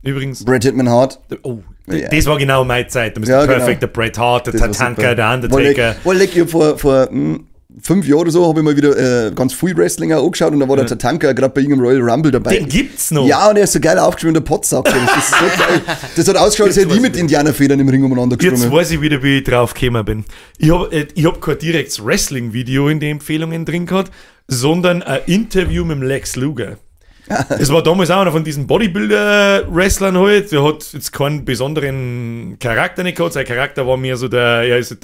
A: Übrigens.
B: Bret Hitman Hart.
A: Oh, das war genau meine Zeit. Da bist du perfekt. Der Bret Hart, der Tatanka, der Undertaker.
B: Leck, ich hab vor 5 Jahren oder so habe ich mal wieder ganz viel Wrestling auch angeschaut und da war der Tatanka gerade bei irgendeinem Royal Rumble dabei.
A: Den gibt's noch.
B: Ja, und er ist so geil aufgeschwommen, der Potsack. Das ist so geil. Das hat ausgeschaut, als hätte ich mit Indianerfedern im Ring umeinander gesprungen.
A: Jetzt weiß ich wieder, wie ich drauf gekommen bin. Ich hab kein direktes Wrestling-Video in den Empfehlungen drin gehabt, sondern ein Interview mit dem Lex Luger. Es war damals auch einer von diesen Bodybuilder-Wrestlern halt. Der hat jetzt keinen besonderen Charakter nicht gehabt. Sein Charakter war mehr so der, er ist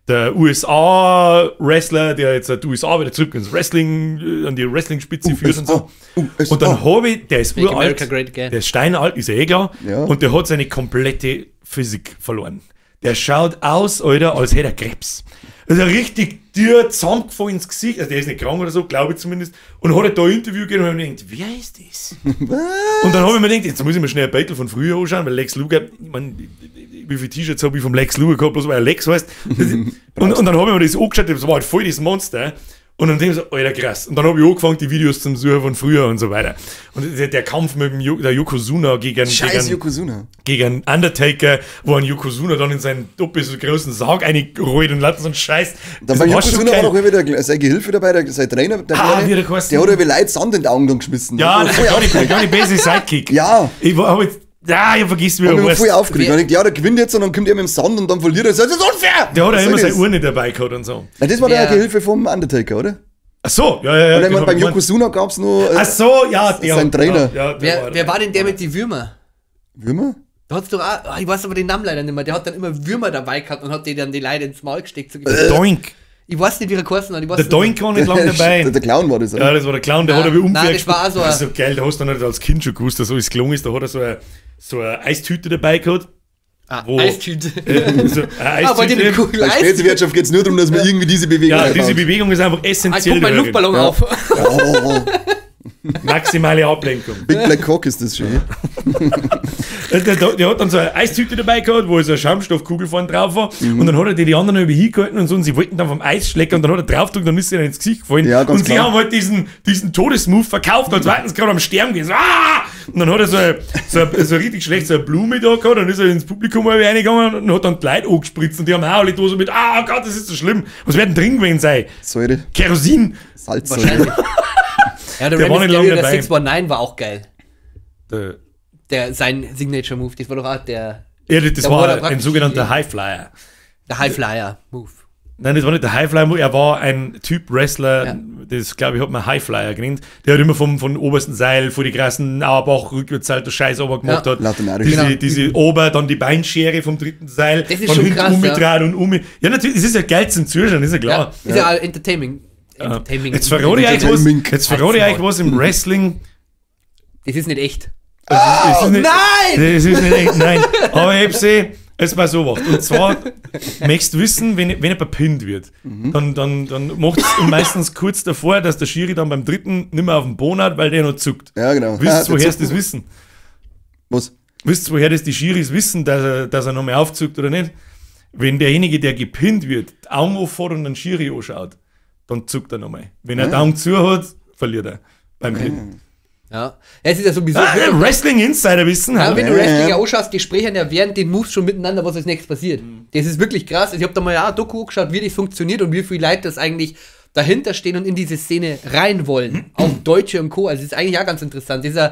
A: der USA-Wrestler, der jetzt die USA wieder zurück ins Wrestling, an die Wrestling-Spitze führt und so.
B: USA.
A: Und dann habe ich, der ist uralt,
C: der
A: ist steinalt, ist ja eh klar,
B: ja.
A: Und der hat seine komplette Physik verloren. Der schaut aus, Alter, als hätte er Krebs. Also richtig dir zusammengefallen ins Gesicht, also der ist nicht krank oder so, glaube ich zumindest, und hat halt da ein Interview gegeben und hab mir gedacht, wer ist das? Und dann habe ich mir gedacht, jetzt muss ich mir schnell ein Battle von früher anschauen, weil Lex Luger, ich meine, wie viele T-Shirts habe ich vom Lex Luger gehabt, bloß weil er Lex heißt. Und dann habe ich mir das angeschaut, das war halt voll das Monster. Und dann denke ich so, Alter, krass. Und dann habe ich angefangen, die Videos zum Suchen von früher und so weiter. Und der Kampf mit dem der Yokozuna gegen
B: Yokozuna.
A: Gegen Undertaker, wo ein Yokozuna dann in seinen doppelt so großen Sarg reingerollt und lauter so einen Scheiß.
B: Dann war Yokozuna war doch wieder sein Gehilfe dabei, sein Trainer. Der der hat ja wie Leute Sand in die Augen dann geschmissen.
A: Ja, der Johnny Basic Sidekick.
B: Ja.
A: Ich vergiss, wie er
B: heißt. Ich voll aufgeregt. Ich denk, ja, der gewinnt jetzt und dann kommt er mit dem Sand und dann verliert er. Das ist unfair!
A: Der hat ja immer seine Urne dabei gehabt und so.
B: Na, das war der Gehilfe vom Undertaker, oder?
A: Ach so, ja.
B: Und beim Yokozuna gab es nur.
A: Ach so, ja, der.
B: Sein Trainer.
A: Ja,
C: wer war denn der mit den Würmern?
B: Würmer?
C: Da hat's doch auch, ich weiß aber den Namen leider nicht mehr. Der hat dann immer Würmer dabei gehabt und hat die dann die Leute ins Maul gesteckt. So
A: Doink.
C: Ich weiß nicht, wie er geheißen hat.
A: Der Doink war nicht lange dabei.
B: Der Clown war das, oder?
A: Ja, das war der Clown, der hat aber unfair.
C: Nein, das war auch so.
A: Das ist so geil, da hast du dann nicht als Kind schon gewusst, dass alles gelungen ist. Da hat er so eine Eistüte dabei gehabt.
C: Ah, Eistüte.
A: So eine Eistüte.
B: Bei Spezewirtschaft geht es nur darum, dass man irgendwie diese Bewegung
A: Ja, diese Bewegung ist einfach essentiell.
C: Ich guck meinen Luftballon auf.
B: Oh.
A: Maximale Ablenkung.
B: Big Black Cock ist das schon.
A: Der hat dann so eine Eistüte dabei gehabt, wo so eine Schaumstoffkugel vorne drauf war. Mhm. Und dann hat er die anderen über hingehalten und so. Und sie wollten dann vom Eis schlecken und dann hat er draufgedrückt und dann ist sie ihnen ins Gesicht gefallen.
B: Ja, ganz
A: und sie
B: klar.
A: haben halt diesen Todesmove verkauft, als wollten sie gerade am Sterben gehen. So, ah! Und dann hat er so richtig schlecht so eine Blume da gehabt. Dann ist er ins Publikum reingegangen und hat dann die Leute angespritzt. Und die haben auch alle da so mit, ah oh Gott, das ist so schlimm. Was werden drin gewesen sein?
B: Säure.
A: Kerosin.
B: Salzsäure.
C: Ja, der Rey Mysterio, der 619 war auch geil. Sein Signature Move, das war doch auch der.
A: Ja, das war ein sogenannter Highflyer.
C: Der Highflyer Move.
A: Nein, das war nicht der Highflyer, er war ein Typ Wrestler,
C: Ja.
A: Das glaube ich hat man Highflyer genannt. Der hat immer vom obersten Seil vor die krassen Auerbach rückwärts halt der Scheiß ober gemacht
C: Ja.
A: hat.
B: Lauter narrisch.
A: Diese,
C: Genau.
A: diese Ober, dann die Beinschere vom dritten Seil,
C: Das ist
A: dann
C: schon
A: hinten
C: krass,
A: umgedreht und um. Ja, natürlich, das ist ja geil zum Zuschauen, ist ja
C: Ja,
A: klar.
C: ist ja entertaining. Entertaining.
A: Jetzt verrate ich euch was,
B: Entertainment.
A: jetzt verrate ich euch was im Wrestling.
C: Das ist nicht echt.
A: Es ist nicht,
C: Nein!
A: Das ist nicht echt, nein. Aber ich hab's es war so gemacht. Und zwar möchtest du wissen, wenn jemand pinnt wird, dann macht es meistens kurz davor, dass der Schiri dann beim dritten nicht mehr auf dem Boden hat, weil der noch zuckt.
B: Ja, genau.
A: Wisst ihr, woher
B: der
A: sie das wissen?
B: Was?
A: Wisst ihr, woher das die Schiris wissen, dass er noch mehr aufzuckt oder nicht? Wenn derjenige, der gepinnt wird, die Augen aufhat und den Schiri anschaut, dann zuckt er nochmal. Wenn er die Augen zu hat, verliert er beim Pin.
C: Ja. Es ist ja sowieso.
A: Ah, Wrestling Insider wissen.
C: Ja,
A: hallo?
C: wenn du
B: Ja,
C: Wrestling
B: ja.
C: ja anschaust, die sprechen ja während den Moves schon miteinander, was als nächstes passiert. Das ist wirklich krass. Also ich habe da mal ja eine Doku angeschaut, wie das funktioniert und wie viele Leute das eigentlich dahinter stehen und in diese Szene rein wollen. Auch Deutsche und Co. Also das ist eigentlich auch ganz interessant. Dieser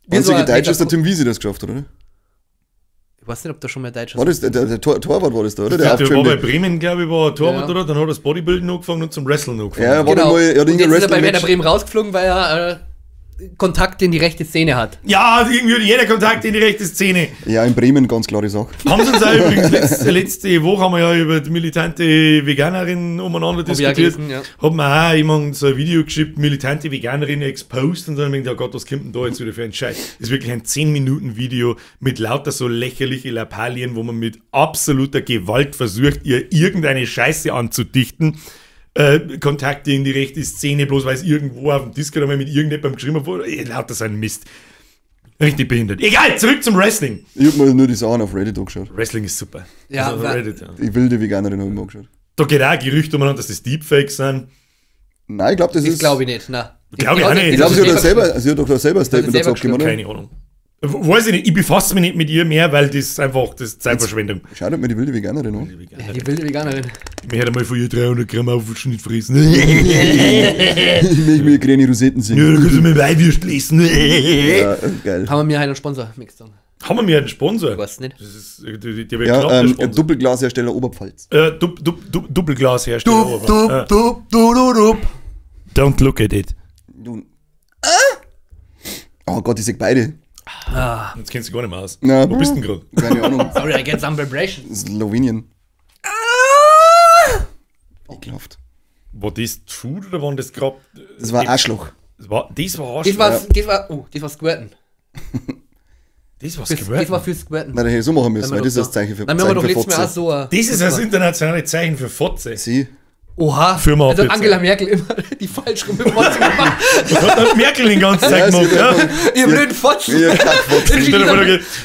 C: wie so
B: Einzige
C: ein-
B: Deutsche ist der Tim Wiese, der das geschafft hat, oder?
C: Ich weiß nicht, ob da schon mal Deutscher
B: War das der Torwart war das da, oder?
A: Der,
B: Der
A: der war bei
B: aufgeschrieben.
A: Bremen, glaube ich, war Torwart,
C: Ja.
A: oder? Dann hat er das Bodybuilding angefangen und zum Wrestling angefangen.
B: Ja, war
C: Genau.
B: mal, er hat
C: Und jetzt ist er bei Werder
B: Wrestling-Match.
C: Bremen rausgeflogen, weil er Kontakte in die rechte Szene hat.
A: Ja, irgendwie hat jeder Kontakt in die rechte Szene.
B: Ja, in Bremen, ganz klare Sache.
A: Haben sie uns auch übrigens letzte Woche haben wir ja über die militante Veganerin umeinander
C: Hab ich auch
A: diskutiert.
C: gelesen, ja.
A: Hat mir auch jemand so ein Video geschickt, militante Veganerin exposed und dann hab ich gedacht, oh Gott, was kommt denn da jetzt wieder für ein Scheiß? Das ist wirklich ein 10-Minuten-Video mit lauter so lächerliche Lappalien, wo man mit absoluter Gewalt versucht, ihr irgendeine Scheiße anzudichten. Kontakte in die rechte Szene, bloß weil es irgendwo auf dem Discord einmal mit irgendjemandem geschrieben wurde. Lauter so ein Mist. Richtig behindert. Egal, zurück zum Wrestling.
B: Ich hab mir nur die Sachen auf Reddit angeschaut.
A: Wrestling ist super.
C: Ja,
A: also auf Reddit, ja.
B: Die wilde Veganerin habe ich mir angeschaut.
A: Da geht auch Gerüchte umeinander, dass das Deepfakes sind.
B: Nein, ich glaube, das
C: Das
B: ist.
C: glaube ich nicht. Na.
A: Glaub ich auch nicht.
B: Ich glaube, sie hat doch selber ein Statement
C: selber
B: dazu abgegeben, oder?
A: Keine Ahnung. Weiß ich nicht, ich befasse mich nicht mit ihr mehr, weil das einfach das ist Zeitverschwendung.
B: Schaut halt mir die wilde Veganerin an.
C: Ja, die wilde Veganerin.
A: Ich möchte einmal von ihr 300 Gramm Aufschnitt fressen.
B: Ich möchte mir grüne Rosetten sehen.
A: Ja, da kannst du mir Weiwürst lesen.
B: Ja, geil.
C: Haben wir mir einen Sponsor, Mixed.
A: Haben wir mir einen Sponsor?
C: Ich weiß nicht.
A: Das ist, der wird
B: Ja,
A: knapp, der Sponsor.
B: Doppelglashersteller Oberpfalz.
A: Doppelglashersteller. Don't look at it.
B: Du. Ah? Oh Gott, ich seh beide.
A: Jetzt kennst du gar nicht mehr aus.
B: Na.
A: Wo bist du denn gerade?
B: Keine Ahnung.
C: Sorry, I get some vibration.
B: Slowenien. Ekelhaft.
A: War das Food oder waren das gerade.
B: Das war Arschloch.
A: Das war Arschloch.
C: Das war Squirten.
A: Das war
C: Das,
A: Squirten.
C: das war für Squirten.
B: Nein, da hätte ich so machen müssen, weil das ist das Zeichen für,
C: Nein, wir haben
B: Zeichen
C: doch
B: für
C: letztes Mal auch
B: Fotze.
C: so ein.
A: Das ist das internationale Zeichen für Fotze.
B: Sie.
C: Oha.
A: Firma
C: also
A: abgezeichnet.
C: Angela Merkel immer die falsch rum Fotze gemacht.
A: Das hat dann Merkel den ganzen Tag
B: Ja, sie
A: gemacht.
B: hat
A: Ja.
B: einfach-
C: Ihr blöden Fotzen.
B: Ja, Kackfotze.
A: Stell dir vor,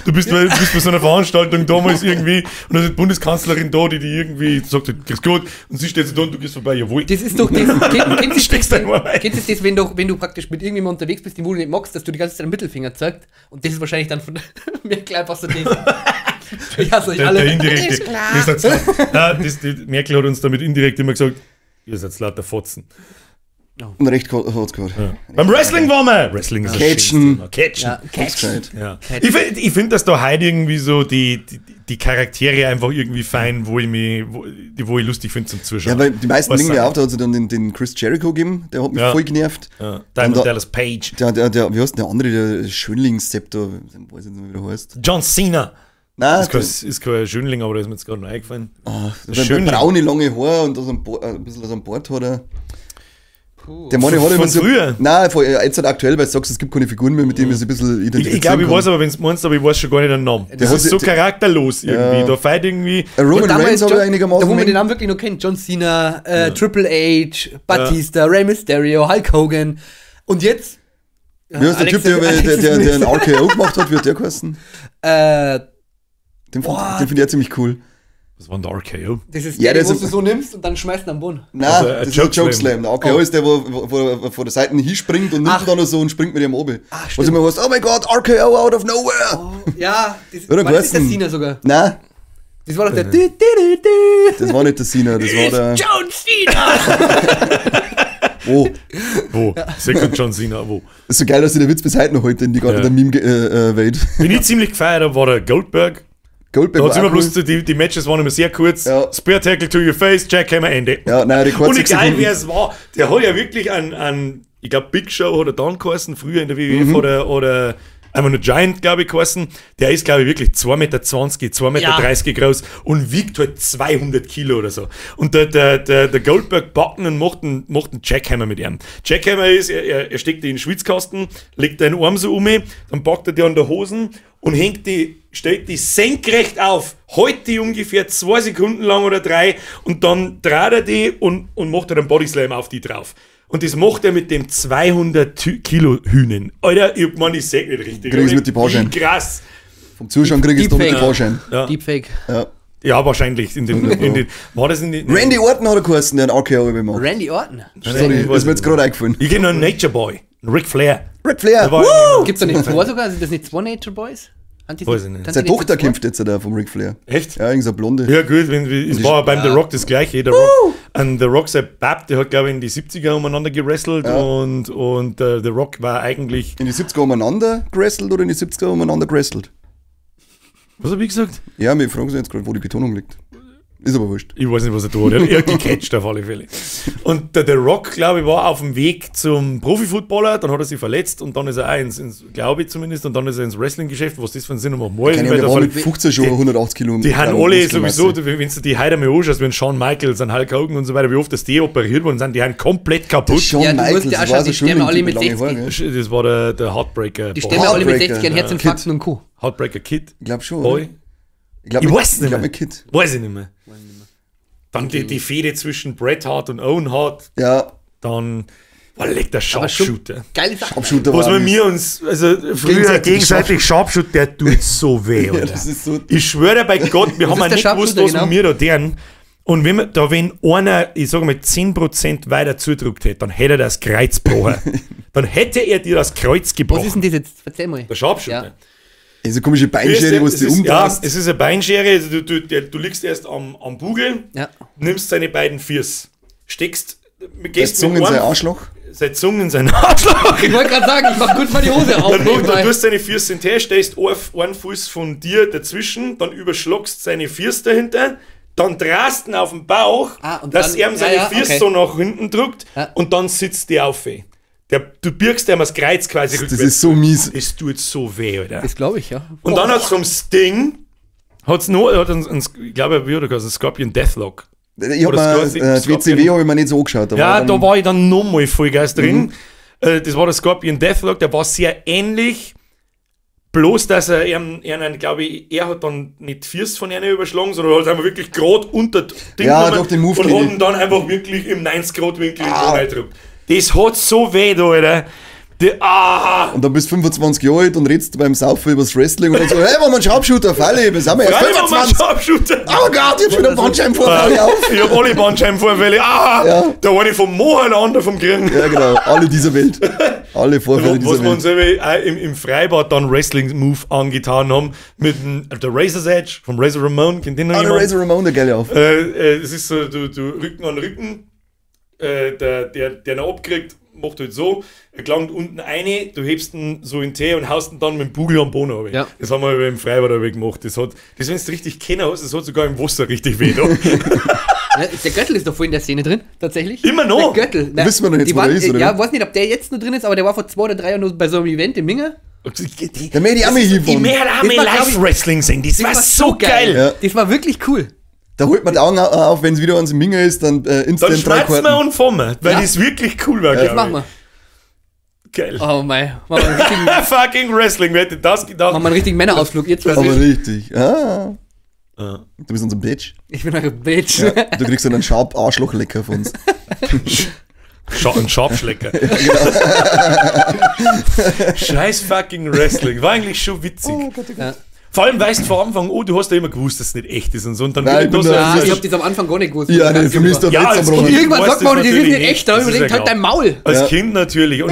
A: du bist bei so einer Veranstaltung damals irgendwie und dann ist die Bundeskanzlerin da, die irgendwie sagt, grüß Gott, und sie steht so da und du gehst vorbei, jawohl.
C: Das ist doch das. Kennst du
A: Steckst
C: das,
A: dein Ohr rein.
C: kennst du das, wenn du praktisch mit irgendjemandem unterwegs bist, den wo du nicht magst, dass du die ganze Zeit den Mittelfinger zeigst? Und das ist wahrscheinlich dann von Merkel einfach so das. Ich hasse euch
A: Der,
C: alle.
A: der indirekte. Ist klar. Nein, die Merkel hat uns damit indirekt immer gesagt, ihr seid lauter Fotzen.
B: Und recht hat's gehört.
A: Beim Wrestling waren wir. Wrestling ist ein
B: Catchen.
A: schönes Thema. Catchen.
C: Ja,
B: Ganz gescheit.
A: Ja. Ich find, dass da heute irgendwie so die Charaktere einfach irgendwie fein, wo ich lustig finde zum Zuschauen.
B: Ja, weil die meisten
A: Was
B: Dinge mir
A: sagen?
B: auf, da hat sie dann den Chris Jericho gegeben, der hat mich
A: Ja.
B: voll genervt.
A: Ja. Diamond
B: Und da-
A: Dallas Page.
B: Der, wie heißt denn der andere, der Schönlingszepter, ich weiß nicht, wie der heißt.
A: John Cena.
B: Nein,
A: Ist kein Schönling, aber da ist mir jetzt gerade noch eingefallen.
B: der,
A: Schönling.
B: der braune lange Haar und da so ein bisschen so ein Bart hat er. Der Mann hat immer
A: Von
B: so.
A: früher?
B: Nein, jetzt halt aktuell, weil du sagst, es gibt keine Figuren mehr, mit denen man sich ein bisschen identifizieren
A: Ich glaube, ich
B: kann.
A: weiß aber, wenn du meinst, aber ich weiß schon gar nicht den Namen. Das
B: Der hat
A: ist so
B: sich-
A: charakterlos irgendwie.
B: Ja.
A: Da feiert irgendwie.
B: Roman
C: Damals
B: Reigns habe ich einigermaßen.
C: Da, wo man den
B: mögen.
C: Namen wirklich noch kennt. John Cena, Triple H, Batista, Rey Mysterio, Hulk Hogan. Und jetzt?
B: Wie heißt der Typ, der einen RKO gemacht hat, wie hat der geheißen? Den finde ich ja ziemlich cool.
A: Das war ein RKO.
C: Das ist
B: Ja,
C: der,
B: der
C: den
B: ist-
C: wo du so nimmst und dann schmeißt ihn am Boden.
B: Nein,
A: Also,
B: das ist ein
A: Chokeslam.
B: Chokeslam. Der RKO ist der, wo vor der Seite hinspringt und nimmt
C: Ach.
B: dann noch so und springt mit ihm oben.
C: Ah,
B: Was
C: stimmt.
B: immer heißt, oh mein Gott, RKO out of nowhere!
C: Oh, ja, das,
B: Oder
C: war das ist der
B: geheißen?
C: Cena sogar.
B: Nein,
C: Das war doch der. Du, du, du, du.
B: das war nicht der Cena, das war der.
C: John Cena!
B: Oh,
A: Wo? Second John Cena, wo?
B: ist so geil, dass sich der Witz bis heute noch heute in die
A: Ja.
B: ganze Meme-Welt.
A: Bin ich ziemlich gefeiert habe, war der Goldberg.
B: Goldberg
A: Da hat's
B: war
A: immer
B: auch cool.
A: bloß, die Matches waren immer sehr kurz.
B: Ja.
A: Spear Tackle to your face, Jackhammer, Ende.
B: Ja, nein, Rekord
A: Und
B: 6
A: egal
B: Sekunden.
A: wer es war, der hat ja wirklich an ich glaube, Big Show hat er dann geheißen, früher in der WWF oder einfach nur Giant, glaube ich, geheißen. Der ist, glaube ich, wirklich 2,20 Meter, 2,30 Meter groß und wiegt halt 200 Kilo oder so. Und der Goldberg backen und macht einen Jackhammer mit ihm. Jackhammer ist, er steckt die in den Schwitzkasten, legt den Arm so um, dann packt er die an der Hosen und hängt die, stellt die senkrecht auf, hält die ungefähr 2 Sekunden lang oder 3 und dann dreht er die und macht halt einen Bodyslam auf die drauf. Und das macht er mit dem 200 Kilo Hühnen. Alter, ich meine, ich seh nicht richtig.
B: Krieg's mit die Fahrschein.
A: Wie krass.
B: Vom Zuschauen krieg ich da mit die
C: Deepfake.
B: Fahrschein.
A: Ja.
C: Deepfake.
B: Ja.
A: Ja, wahrscheinlich. War das in den,
B: Randy Orton hat er geheißen, der einen RKO gemacht.
C: Randy Orton.
B: Sorry, ist mir jetzt gerade eingefallen.
A: Ich kenne noch einen Nature Boy. Einen Ric Flair.
B: Ric Flair.
A: Der war-
B: Woo!
C: Gibt's da nicht zwei sogar? Sind das nicht zwei Nature Boys? Haben die
A: Weiß ich nicht.
C: haben
B: Seine
C: die nicht
B: Tochter
C: zwei?
B: kämpft jetzt da vom Ric Flair.
A: Echt?
B: Ja, irgend so eine Blonde.
A: Ja, gut, es war beim The Rock das Gleiche. The Rock, und The Rock, sein Bab, der hat, glaube ich, in die 70er umeinander gewrestelt und The Rock war eigentlich.
B: In die 70er umeinander gewrestelt oder in die 70er umeinander gewrestelt?
A: Was hab ich gesagt?
B: Ja, wir fragen sich jetzt gerade, wo die Betonung liegt. Ist aber wurscht.
A: Ich weiß nicht, was er da hat. Er hat gecatcht auf alle Fälle. Und der The Rock, glaube ich, war auf dem Weg zum Profifootballer, dann hat er sich verletzt und dann ist er auch ins glaube ich zumindest, und dann ist er ins Wrestling-Geschäft, was das für einen Sinn macht.
B: Keine Ahnung, der war mit 15 schon 180 Kilo.
A: Die haben
B: Muskelmasse.
A: alle sowieso, wenn du die heute mal anschaust, wenn Shawn Michaels und Hulk Hogan und so weiter, wie oft das die operiert worden sind, die haben komplett kaputt.
B: Shawn
C: Ja, du musst
B: Michaels,
C: dir
B: das
C: anschauen,
B: war so
C: die
B: schön
C: sterben alle
B: mit
C: mit
B: langen
C: 60.
B: Haaren, gell?
A: Das war der Heartbreaker.
C: Die sterben alle mit
B: Heartbreaker,
C: 60 an Herzinfarkten und Co.
A: Heartbreaker Kid.
B: Ich glaub schon.
A: Boy.
B: Oder? Ich, glaub,
A: Ich
B: mit-
A: weiß nicht
B: Ich glaub
A: mehr.
B: mit Kid.
A: Weiß ich nicht mehr. Dann die Fehde zwischen Bret Hart und Owen Hart.
B: Ja,
A: Dann, boah, leck der
C: Aber schon
A: Sharpshooter.
C: geile Sache.
B: Sharpshooter
A: Was
B: war
A: wir mir uns, also früher
B: Gegenseitig
A: gegenseitig Sharpshooter, der tut so weh, Alter.
B: das ist so-
A: Ich schwöre bei Gott, wir haben
C: ist
A: auch
C: der
A: nicht gewusst,
C: Sharpshooter
A: was
C: genau?
A: wir da deren. Und wenn, wir, da, wenn einer, ich sage mal, 10% weiter zudrückt hätte, dann hätte er das Kreuz gebrochen. Dann hätte er dir das Kreuz gebrochen.
C: Was ist denn das jetzt? Erzähl mal.
A: Der Sharpshooter.
C: Ja.
B: Diese komische Beinschere, wo es
A: Es
B: die
A: ist, ja,
B: umdrehst.
A: es ist eine Beinschere, also du liegst erst am Bugel,
C: Ja.
A: nimmst seine beiden Füße, steckst,
B: Seine
A: gehst
B: Zunge in
A: mit
B: sein
A: einem-
B: Arschloch.
A: seine Zunge in sein Arschloch.
C: Ich wollte gerade sagen, ich mach kurz mal die Hose auf.
A: Dann du
C: nebenbei.
A: tust deine Füße hinterher, stellst einen Fuß von dir dazwischen, dann überschlagst seine Füße dahinter, dann drast ihn auf den Bauch,
C: und
A: dass
C: dann-
A: er ihm seine
C: ja,
A: Füße
C: okay.
A: so nach hinten drückt
C: Ja.
A: und dann sitzt die auf. Du birgst ihm das Kreuz quasi
B: Das ist so mies.
A: Das tut so weh, Alter.
C: Das glaube ich, ja.
A: Und dann hat's vom Sting, hat's noch, hat einen, ich glaube, wie hat er geheißen, Scorpion Deathlock.
B: Ich hab
A: Oder
B: mir,
A: Scorpion-
B: die WCW habe ich mir nicht so angeschaut.
A: Ja,
B: war
A: da war ich dann nochmal Vollgas drin. Das war der Scorpion Deathlock, der war sehr ähnlich. Bloß, dass er ihn, glaube ich, er hat dann nicht Füße von einer überschlagen, sondern hat einfach wirklich gerade unter das Ding
B: Ja,
A: genommen
B: doch, den Move
A: und
B: kenn
A: hat
B: ich.
A: ihn dann einfach wirklich im 90-Grad-Winkel in den reingedrückt. Das hat so weh, da, Alter.
B: Und dann bist du 25 Jahre alt und redest beim Saufen übers Wrestling und dann so, hey, wir haben einen Sharpshooter, Falle, wir sind wir erst
A: Geil, Mann,
B: 25.
A: Sharpshooter.
B: Oh Gott, ich hab schon wieder Bandscheibenvorfall auf.
A: Ich hab alle Bandscheibenvorfälle. Ah,
B: Ja.
A: der eine vom Mohan, der andere vom Kriegen.
B: Ja, genau, alle dieser Welt. Alle Vorfälle
A: Was
B: dieser
A: wir uns
B: Welt.
A: eben auch im Freibad dann Wrestling-Move angetan haben, mit dem der Razor's Edge vom Razor Ramon, kennt den noch
B: Ah, der
A: jemand?
B: Razor Ramon, der geile auf.
A: Es ist so, du Rücken an Rücken, der noch abkriegt, macht halt so, er gelangt unten eine, du hebst ihn so in den Tee und haust ihn dann mit dem Bugel am Boden runter.
C: Ja.
A: Das haben wir im Freibad aber gemacht. Das hat, das, wenn du richtig kennen hast, das hat sogar im Wasser richtig weh da.
C: Ja, der Göttel ist doch voll in der Szene drin, tatsächlich.
A: Immer noch?
C: Der Göttel. Na,
B: Wissen wir noch jetzt,
C: die
B: wo der
C: waren,
B: ist, oder
C: Ja,
B: wie?
C: weiß nicht, ob der jetzt noch drin ist, aber der war vor 2 oder 3 Jahren noch bei so einem Event in Minga.
B: Der möchte ich auch mal
A: Ich
B: hinfahren.
A: möchte auch
C: Das
A: mal
C: war, glaub ich-
A: Live-Wrestling sehen, das, war so geil.
B: Ja.
C: Das war wirklich cool.
B: Da holt man die Augen auf, wenn es wieder ans Minga ist, dann
A: Dann
B: instant drei
A: schmerzen wir
B: Karten.
A: und fahren wir, weil
C: Ja.
A: das wirklich cool war,
C: Das
A: glaub
C: machen
A: ich.
C: wir.
A: Geil.
C: Oh mein. Machen wir einen richtigen, machen
A: Fucking Wrestling, wer hätte das gedacht?
C: wir einen richtigen Männerausflug. Jetzt
B: Aber
C: was
B: richtig. Ah.
A: Ja.
B: Du bist unser Bitch.
C: ich bin eine Bitch.
B: Ja, du kriegst dann einen Sharp Arschlochlecker von uns.
A: Ein Schabschlecker.
B: genau.
A: Scheiß fucking Wrestling. War eigentlich schon witzig.
B: Oh
C: Ja.
A: Vor allem weißt du von Anfang, oh, du hast ja immer gewusst, dass es nicht echt ist und so. Und dann
B: Nein, ich bin
A: so,
B: da-
C: Ja,
B: Das
C: ich
B: ist-
C: hab das am Anfang gar nicht gewusst.
B: Ja, nee, für mich ist der
A: Ja,
B: Witz
A: als
B: am
A: Kind-
B: Rohr.
C: Irgendwann
A: Weißt
C: sagt man,
A: das
C: das ist
A: natürlich
C: nicht
A: nicht.
C: echt. Da hab ich
A: Das ist
C: überlegt,
A: ja
C: halt
A: klar.
C: dein Maul.
A: Als
B: Ja.
A: Kind natürlich. Und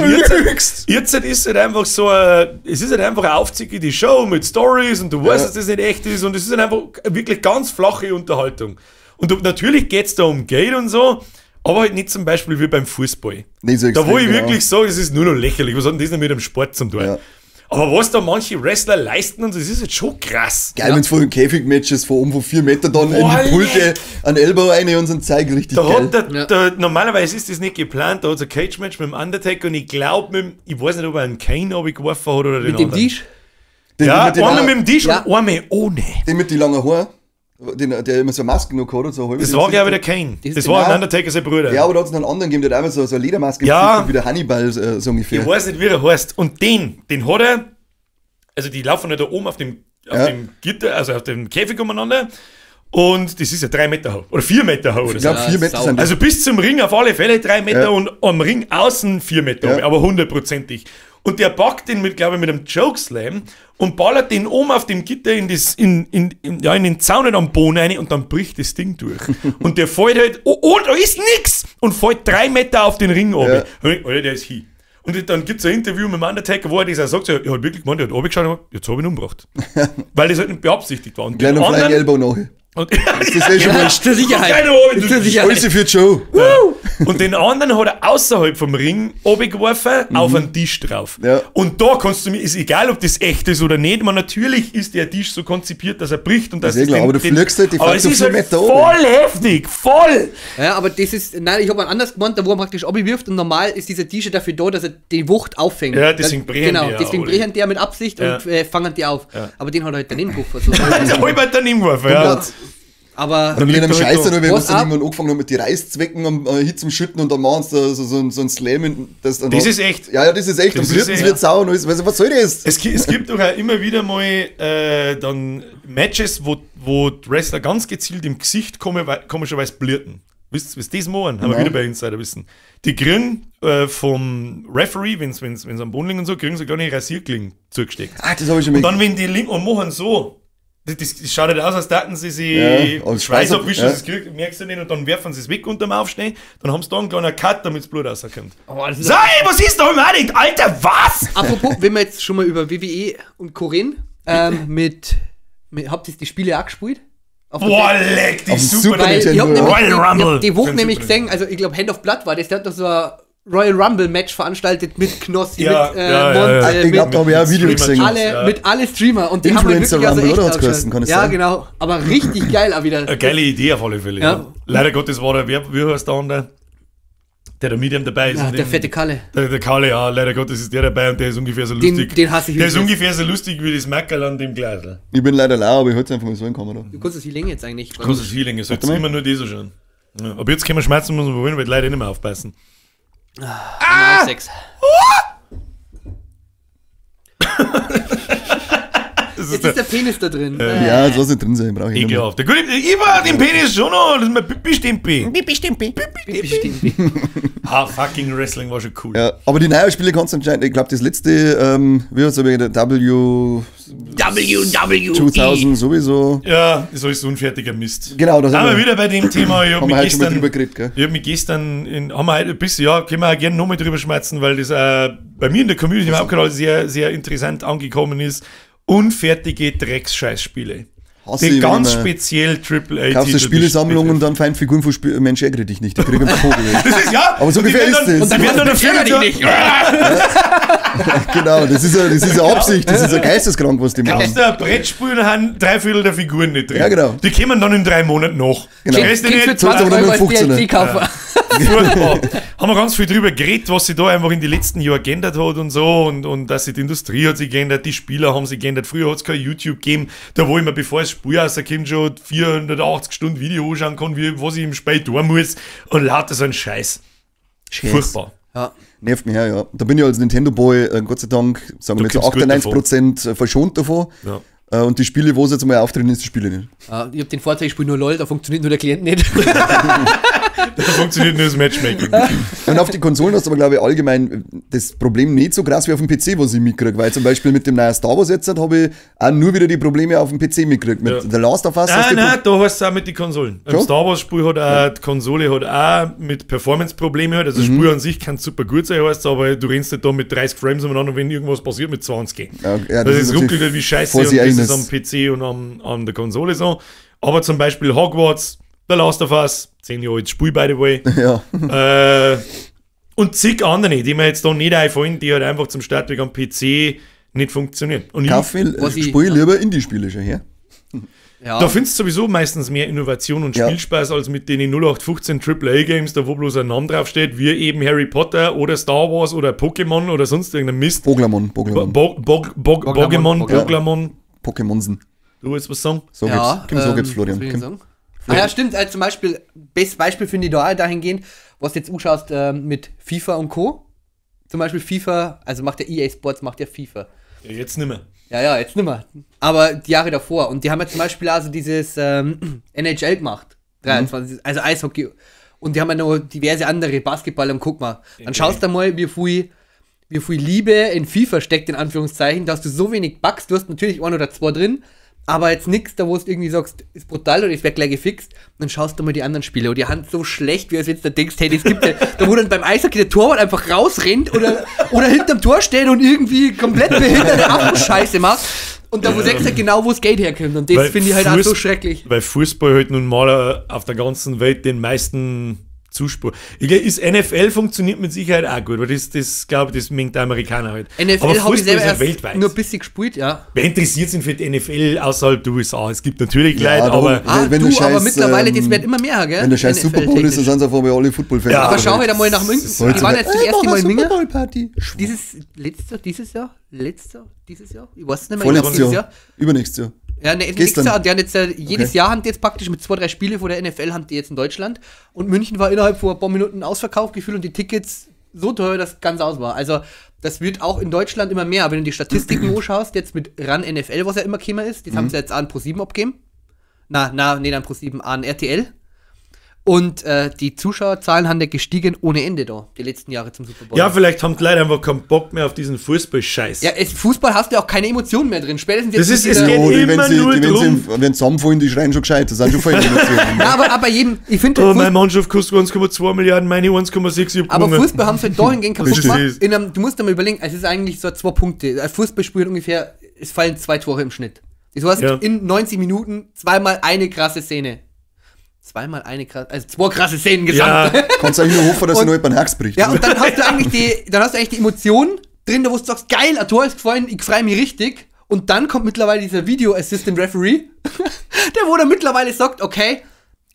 A: jetzt ist halt einfach so, es ist halt einfach eine aufzügige Show mit Stories und du weißt,
B: Ja.
A: dass das nicht echt ist und es ist halt einfach wirklich ganz flache Unterhaltung. Und du, natürlich geht es da um Geld und so, aber halt nicht zum Beispiel wie beim Fußball.
B: Nicht so
A: Da wo
B: extrem,
A: ich
B: genau.
A: wirklich sage, es ist nur noch lächerlich. Was hat denn das denn mit dem Sport zum tun?
B: Ja.
A: Aber was da manche Wrestler leisten, und das ist jetzt schon krass.
B: Geil, wenn's von Käfig-Matches von oben von 4 Metern dann in die Pulte an Elbow rein und so ein Zeig, richtig
A: Da
B: geil.
A: hat der, da, normalerweise ist das nicht geplant, da hat es ein Cage-Match mit dem Undertaker und ich glaube, ich weiß nicht, ob er einen Kane runtergeworfen hat oder den
C: Mit dem
A: anderen.
C: Tisch?
B: Den,
A: Ja,
B: mit den,
A: einmal mit dem Tisch
C: Ja.
A: und einmal ohne.
B: den mit die langen Haaren, den, der immer so eine Maske noch gehabt hat. So halb
A: Das war, glaube ich, der Kane.
C: Das
A: Das,
C: ist
A: war
B: genau.
A: ein Undertaker, sein Bruder.
B: Ja, aber da hat es noch einen anderen gegeben, der hat auch immer so eine Ledermaske
A: Ja.
B: gehabt, wie der Hannibal so ungefähr.
A: Ich weiß nicht, wie er heißt. Und den hat er, also die laufen ja da oben auf dem, auf dem Gitter, also auf dem Käfig umeinander. Und das ist ja 3 Meter hoch. Oder 4 Meter hoch. Oder
B: Ich
A: so.
B: glaube, 4 Meter
C: sau.
B: sind das.
A: Also bis zum Ring auf alle Fälle 3 Meter
B: Ja.
A: und am Ring außen 4 Meter,
B: Ja.
A: aber hundertprozentig. Und der packt den mit, glaube ich, mit einem Chokeslam und ballert den oben auf dem Gitter in, das, in den Zaun am Boden rein und dann bricht das Ding durch. Und der fällt halt, oh, da ist nix! Und fällt 3 Meter auf den Ring runter.
B: Ja.
A: Alter, der ist hin. Und dann gibt es ein Interview mit dem Undertaker, wo er das auch sagt, so, er hat wirklich gemeint, er hat runtergeschaut und jetzt habe ich ihn umgebracht. Weil das halt nicht beabsichtigt war. Und
B: Gleich
A: den
B: noch Flying
A: anderen,
B: Elbow nach.
A: und,
B: Das ist eh schon wurscht.
C: Zur Sicherheit.
A: Keine Ahnung,
C: Zur Sicherheit.
B: Alles für Joe.
A: Und den anderen hat er außerhalb vom Ring runtergeworfen, auf einen Tisch drauf.
B: Ja.
A: Und da kannst du mir, ist egal, ob das echt ist oder nicht, man, natürlich ist der Tisch so konzipiert, dass er bricht und dass
B: Ist eh klar, aber du fliegst halt die
A: aber
B: Fahrt
A: es
B: so
A: ist
B: 4
A: halt
B: Meter oben.
A: voll heftig, voll!
C: Ja, aber das ist, nein, ich habe einen anders gemeint, da wo er praktisch wirft und normal ist dieser T-Shirt dafür da, dass er die Wucht auffängt.
A: Ja, deswegen brechen
C: Genau,
A: die ja
C: deswegen
A: alle.
C: brechen die ja mit Absicht
A: Ja.
C: und fangen die auf. Aber den hat er halt daneben geworfen. So.
A: Der halb hat daneben geworfen, ja.
C: Aber
B: Und mit einem
A: liegt er halt
B: Scheiß
A: da.
B: dann, wenn
C: Was
B: sie dann
C: ab?
B: irgendwann angefangen haben mit die Reißzwecken am Hit zum Schütten und dann machen sie da so ein Slam. Das, dann
A: Das ist echt.
B: Ja, ja, das ist echt.
A: Das
B: Und
A: ist
B: blüten
A: echt.
B: wird sau und alles. Weißt du, was soll das?
A: Es gibt doch auch immer wieder mal dann Matches, wo die Wrestler ganz gezielt im Gesicht kommen, weil, komischerweise blirten. Wisst ihr, was das machen? Haben wir wieder bei Insider wissen. Die kriegen vom Referee, wenn's am Boden liegen und so, kriegen sie kleine Rasierklingen zugesteckt.
B: Ah, das habe ich schon
A: Und
B: mal.
A: dann, wenn die liegen und machen so, das schaut halt aus, als taten sie sich
B: Ja, aus
A: Schweiß
B: Schweiß ab-
A: abwischen,
B: ja.
A: das krieg, merkst du nicht, und dann werfen sie es weg unterm Aufstehen, dann haben sie da einen kleinen Cut, damit das Blut rauskommt.
C: Oh, das ist
A: Sei, was ist da im Addict? Alter, was?
C: Apropos, wenn wir jetzt schon mal über WWE und Corinne mit habt ihr die Spiele auch gespielt? Auf der
A: Boah, leck, die
B: Auf dem
A: super.
B: Super
C: Weil ich hab
B: Nintendo,
C: nämlich
A: Royal Rumble.
C: Die, die Woche
A: Für den
C: nämlich
A: Super
C: gesehen, also ich glaube Hand of Blood war das, der hat doch so ein Royal Rumble Match veranstaltet mit Knossi,
A: Ja,
C: mit
A: ja,
C: Monte,
A: ja, ja.
B: Ich glaube,
C: mit
B: da habe ich auch ein Video
A: Streamer.
B: gesehen.
C: alle,
A: Ja.
C: mit alle Streamer und die haben halt
B: Influencer
C: wirklich also
B: Rumble,
C: echt
B: oder? Hat's
C: ausgeschaut.
B: geheißen, kann es
C: Ja,
B: sein?
C: genau. Aber richtig geil auch wieder.
A: Eine geile Idee auf alle Fälle.
C: Ja.
A: Ja. Leider Gottes war der, wie heißt der andere? Der da mit ihm dabei ist.
C: Ja,
A: Und
C: der
A: dem-
C: fette Kalle.
A: Der Kalle, ja, leider Gottes ist der dabei und der ist ungefähr so
C: Den-
A: lustig.
C: den hasse ich
A: Der ist
C: übrigens.
A: ungefähr so lustig wie das Mackerl an dem Glasl.
B: Ich bin leider lau, aber ich halte es einfach mal so in Kamera.
C: Du kannst das wie länger jetzt eigentlich.
A: Großes Feeling, es sollte
B: mal.
A: immer nur die so schauen. Ja, aber jetzt können wir schmerzen, muss man wollen, weil die Leute nicht mehr aufpassen.
C: Ah! Sex.
A: Das
C: Jetzt ist der Penis da drin.
B: Ja, das lass nicht drin sein, brauche ich nicht mehr.
A: ekelhaft. Der gute, ich war den Penis schon noch, das ist mein Pipi-Stimpi.
C: Bestimmt.
A: Ha, fucking Wrestling war schon cool.
B: Ja, aber die neuen Spiele kannst du anscheinend, ich glaube, das letzte, wie heißt es, W
C: WWE.
B: 2000 sowieso.
A: Ja, das ist alles unfertiger Mist.
B: Genau, da sind
A: Aber
B: wir.
A: wieder bei dem Thema, ich hab
B: Haben
A: mich
B: wir heute schon mal
A: gestern,
B: drüber geredet, gell?
A: ich hab mich gestern, in, haben wir heute ein bisschen, ja, können wir auch gerne nochmal drüber schmerzen, weil das bei mir in der Community im Hauptkanal sehr, sehr interessant angekommen ist. Unfertige Drecksscheißspiele.
B: Hasse
A: Die
B: ich, wenn
A: ganz
B: ich mir-
A: speziell AAA
B: Kaufst du Spielesammlung und dann fein Figuren von Spiel Mensch, ärgere dich nicht, die kriegen einen Vogel.
A: Das ist ja.
B: Aber so
A: und die
B: ungefähr
A: werden
B: ist
A: dann,
B: es.
A: Und die werden dann
C: Mensch, ärgere dich nicht.
B: Genau, das ist eine Absicht, das ist ja geisteskrank, was die machen.
A: Kaufst du ein Brettspiel und haben 3/4 der Figuren nicht drin.
B: Ja, genau.
A: Die kommen dann in 3 Monaten nach.
B: Genau.
A: Die Rest
C: Kriegst für
A: nicht.
B: Zahlst
C: 20
B: aber nur
C: Euro als
B: 15er.
C: DLC kaufen.
A: Furchtbar. Haben wir ganz viel drüber geredet, was sich da einfach in den letzten Jahren geändert hat und so und dass sich die Industrie hat sich geändert, die Spieler haben sich geändert. Früher hat es kein YouTube gegeben, da wo ich mir, bevor das Spiel rauskommt, schon 480 Stunden Video anschauen kann, wie, was ich im Spiel tun muss und lauter so ein Scheiß. Furchtbar.
C: Ja.
B: Nervt mich her, ja. Da bin ich als Nintendo-Boy, Gott sei Dank, sagen wir
A: Du
B: zu
A: kommst gut
B: 98% verschont davon.
A: Ja.
B: Und die Spiele, wo sie jetzt mal auftreten, ist die Spiele nicht.
C: Ja, ich hab den Vorteil, ich spiele nur LOL, da funktioniert nur der Klient nicht.
A: Da funktioniert nur das Matchmaking.
B: Und auf die Konsolen hast du aber, glaube ich, allgemein das Problem nicht so krass wie auf dem PC, was ich mitkriege. Weil zum Beispiel mit dem neuen Star Wars jetzt habe ich auch nur wieder die Probleme auf dem PC mitgekriegt. Mit
A: Ja.
B: The Last of Us hast
A: Nein,
B: du
A: nein, da hast du auch mit den Konsolen. Im
B: Schon?
A: Star Wars Spiel hat auch, die Konsole hat auch mit Performance-Probleme halt. Also das Spiel an sich kann super gut sein, heißt aber du rennst nicht da mit 30 Frames umeinander, wenn irgendwas passiert mit 20.
B: Ja, ja,
A: das,
B: das
A: ist
B: ist
A: ruckelt
B: natürlich
A: halt wie Scheiße
B: vor
A: und
B: sich
A: das
B: eigenes.
A: ist am PC und an der Konsole so. Aber zum Beispiel Hogwarts, The Last of Us, 10 Jahre altes Spiel, by the way.
B: Ja.
A: Und zig andere, die mir jetzt da nicht einfallen, die halt einfach zum Startweg am PC nicht funktionieren. Und
B: Kaffee, spiel lieber Indie-Spiele schon her.
C: Ja.
A: Da findest du sowieso meistens mehr Innovation und Spielspaß als mit den 0815 AAA-Games, da wo bloß ein Name draufsteht, wie eben Harry Potter oder Star Wars oder Pokémon oder sonst irgendein Mist.
B: Poglamon.
A: Poglamon.
B: Pokémonsen.
A: Du willst was sagen?
B: So ja, gibt's. So gibt's, Florian.
C: Kim. Ah ja, stimmt. Also zum Beispiel, bestes Beispiel finde ich da dahingehend, was du jetzt anschaust mit FIFA und Co. Zum Beispiel FIFA, also macht der EA Sports, macht ja FIFA.
A: Ja, jetzt nimmer.
C: Ja, jetzt nimmer. Aber die Jahre davor. Und die haben ja zum Beispiel also dieses NHL gemacht. 23, also Eishockey. Und die haben ja noch diverse andere Basketball und guck mal. Dann schaust du mal, wie viel Liebe in FIFA steckt, in Anführungszeichen. Da hast du so wenig Bugs, du hast natürlich 1 oder 2 drin, aber jetzt nix, da wo du irgendwie sagst, ist brutal oder ich werd gleich gefixt. Und dann schaust du mal die anderen Spiele und die Hand so schlecht, wie es jetzt da denkst, hey, das gibt ja, da wo dann beim Eishockey der Torwart einfach rausrennt oder hinterm Tor steht und irgendwie komplett behinderte Affenscheiße macht. Und da wo sagst du halt genau, wo das Geld herkommt. Und das finde ich halt auch so schrecklich.
A: Weil Fußball halt nun mal auf der ganzen Welt den meisten Zuspruch. Ich glaube, ist NFL funktioniert mit Sicherheit auch gut, weil das glaube ich, das mengt der Amerikaner halt.
C: NFL habe ich selber erst weltweit nur ein bisschen gespielt, ja.
A: Wer interessiert sich für die NFL außerhalb der USA? Es gibt natürlich Leute, aber...
C: Wenn du, aber mittlerweile, das wird immer mehr, gell?
B: Wenn der scheiß Super Bowl ist, dann sind sie auf einmal alle Football-Fans.
C: Ja, aber schau halt einmal nach München. Die waren jetzt das erste Mal in München. Dieses Jahr? Ich weiß es nicht mehr.
B: Vorletztes Jahr. Übernächstes Jahr.
C: Ja, ne, nächstes Jahr, die haben jetzt, jedes Jahr haben die jetzt praktisch mit 2, 3 Spiele vor der NFL haben die jetzt in Deutschland. Und München war innerhalb von ein paar Minuten ausverkauft gefühlt und die Tickets so teuer, dass es ganz aus war. Also, das wird auch in Deutschland immer mehr. Wenn du die Statistiken anschaust, jetzt mit RAN NFL, was ja immer gekommen ist, das haben sie jetzt an Pro7 abgegeben. Dann Pro7 an RTL. Und die Zuschauerzahlen haben ja gestiegen ohne Ende da, die letzten Jahre zum Super Bowl.
A: Ja, vielleicht haben die Leute einfach keinen Bock mehr auf diesen Fußball-Scheiß.
C: Ja, Fußball hast du ja auch keine Emotionen mehr drin. Spätestens jetzt.
A: Das ist, es geht immer nur drum.
B: Wenn sie zusammenfallen, die schreien schon gescheit. Das sind schon voll Emotionen.
C: Ja, aber jedem, ich finde.
A: Oh, meine Mannschaft kostet 1,2 Milliarden, meine 1,6.
C: Aber Fußball haben sie halt dahingehend kaputt gemacht. Du musst dir mal überlegen, es ist eigentlich so 2 Punkte. Ein Fußballspiel ungefähr, es fallen 2 Tore im Schnitt. Das heißt, in 90 Minuten zweimal eine krasse Szene. Zweimal eine krasse, also 2 krasse Szenen gesamt.
A: Ja.
B: Kannst eigentlich nur hoffen, dass du noch jemand Herz bricht.
C: Ja, und dann hast du eigentlich die Emotion drin, da wo du sagst, geil, ein Tor ist gefallen, ich freue mich richtig. Und dann kommt mittlerweile dieser Video Assistant Referee, der wo dann mittlerweile sagt, okay,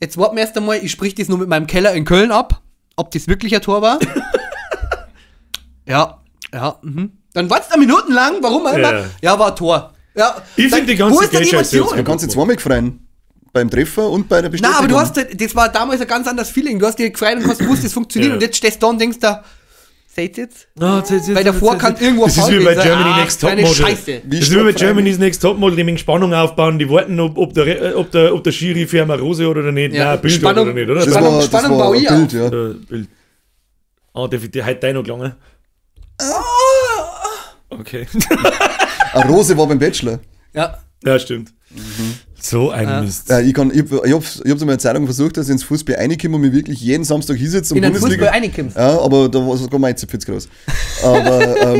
C: jetzt warten wir erst einmal, ich sprich das nur mit meinem Keller in Köln ab, ob das wirklich ein Tor war. Ja. Dann wartest du minutenlang, warum auch immer. Ja, war ein Tor. Ja.
A: Ich finde die ganze
B: Geldscheiße. Du kannst dich zweimal freuen. Beim Treffer und bei der Bestätigung.
C: Nein, aber du hast, das war damals ein ganz anderes Feeling. Du hast dir gefreut und hast gewusst, das funktioniert. Und jetzt stehst du da und denkst da, seht jetzt?
A: Oh,
C: weil davor kann irgendwo
A: das ist wie bei Germany Next Topmodel.
C: Scheiße.
A: Das ist wie bei Germany's Next Topmodel, die mit Spannung aufbauen, die warten, ob der Schiri für eine Rose oder nicht.
C: Ja.
A: Nein, Bild
C: Spannung,
A: oder nicht, oder?
C: Spannung baue ich
B: Bild, ja.
A: Bild. Ah, darf ich dir heute noch gelangen? Okay.
B: Eine Rose war beim Bachelor.
C: Ja.
A: Ja, stimmt. So ein Mist.
B: Ja, ich hab's in meiner Zeitung versucht, dass ich ins Fußball reinkomme und mich wirklich jeden Samstag hinsetze.
C: In den Fußball reinkommst?
B: Ja, aber da war sogar mein Zipfitz groß. Aber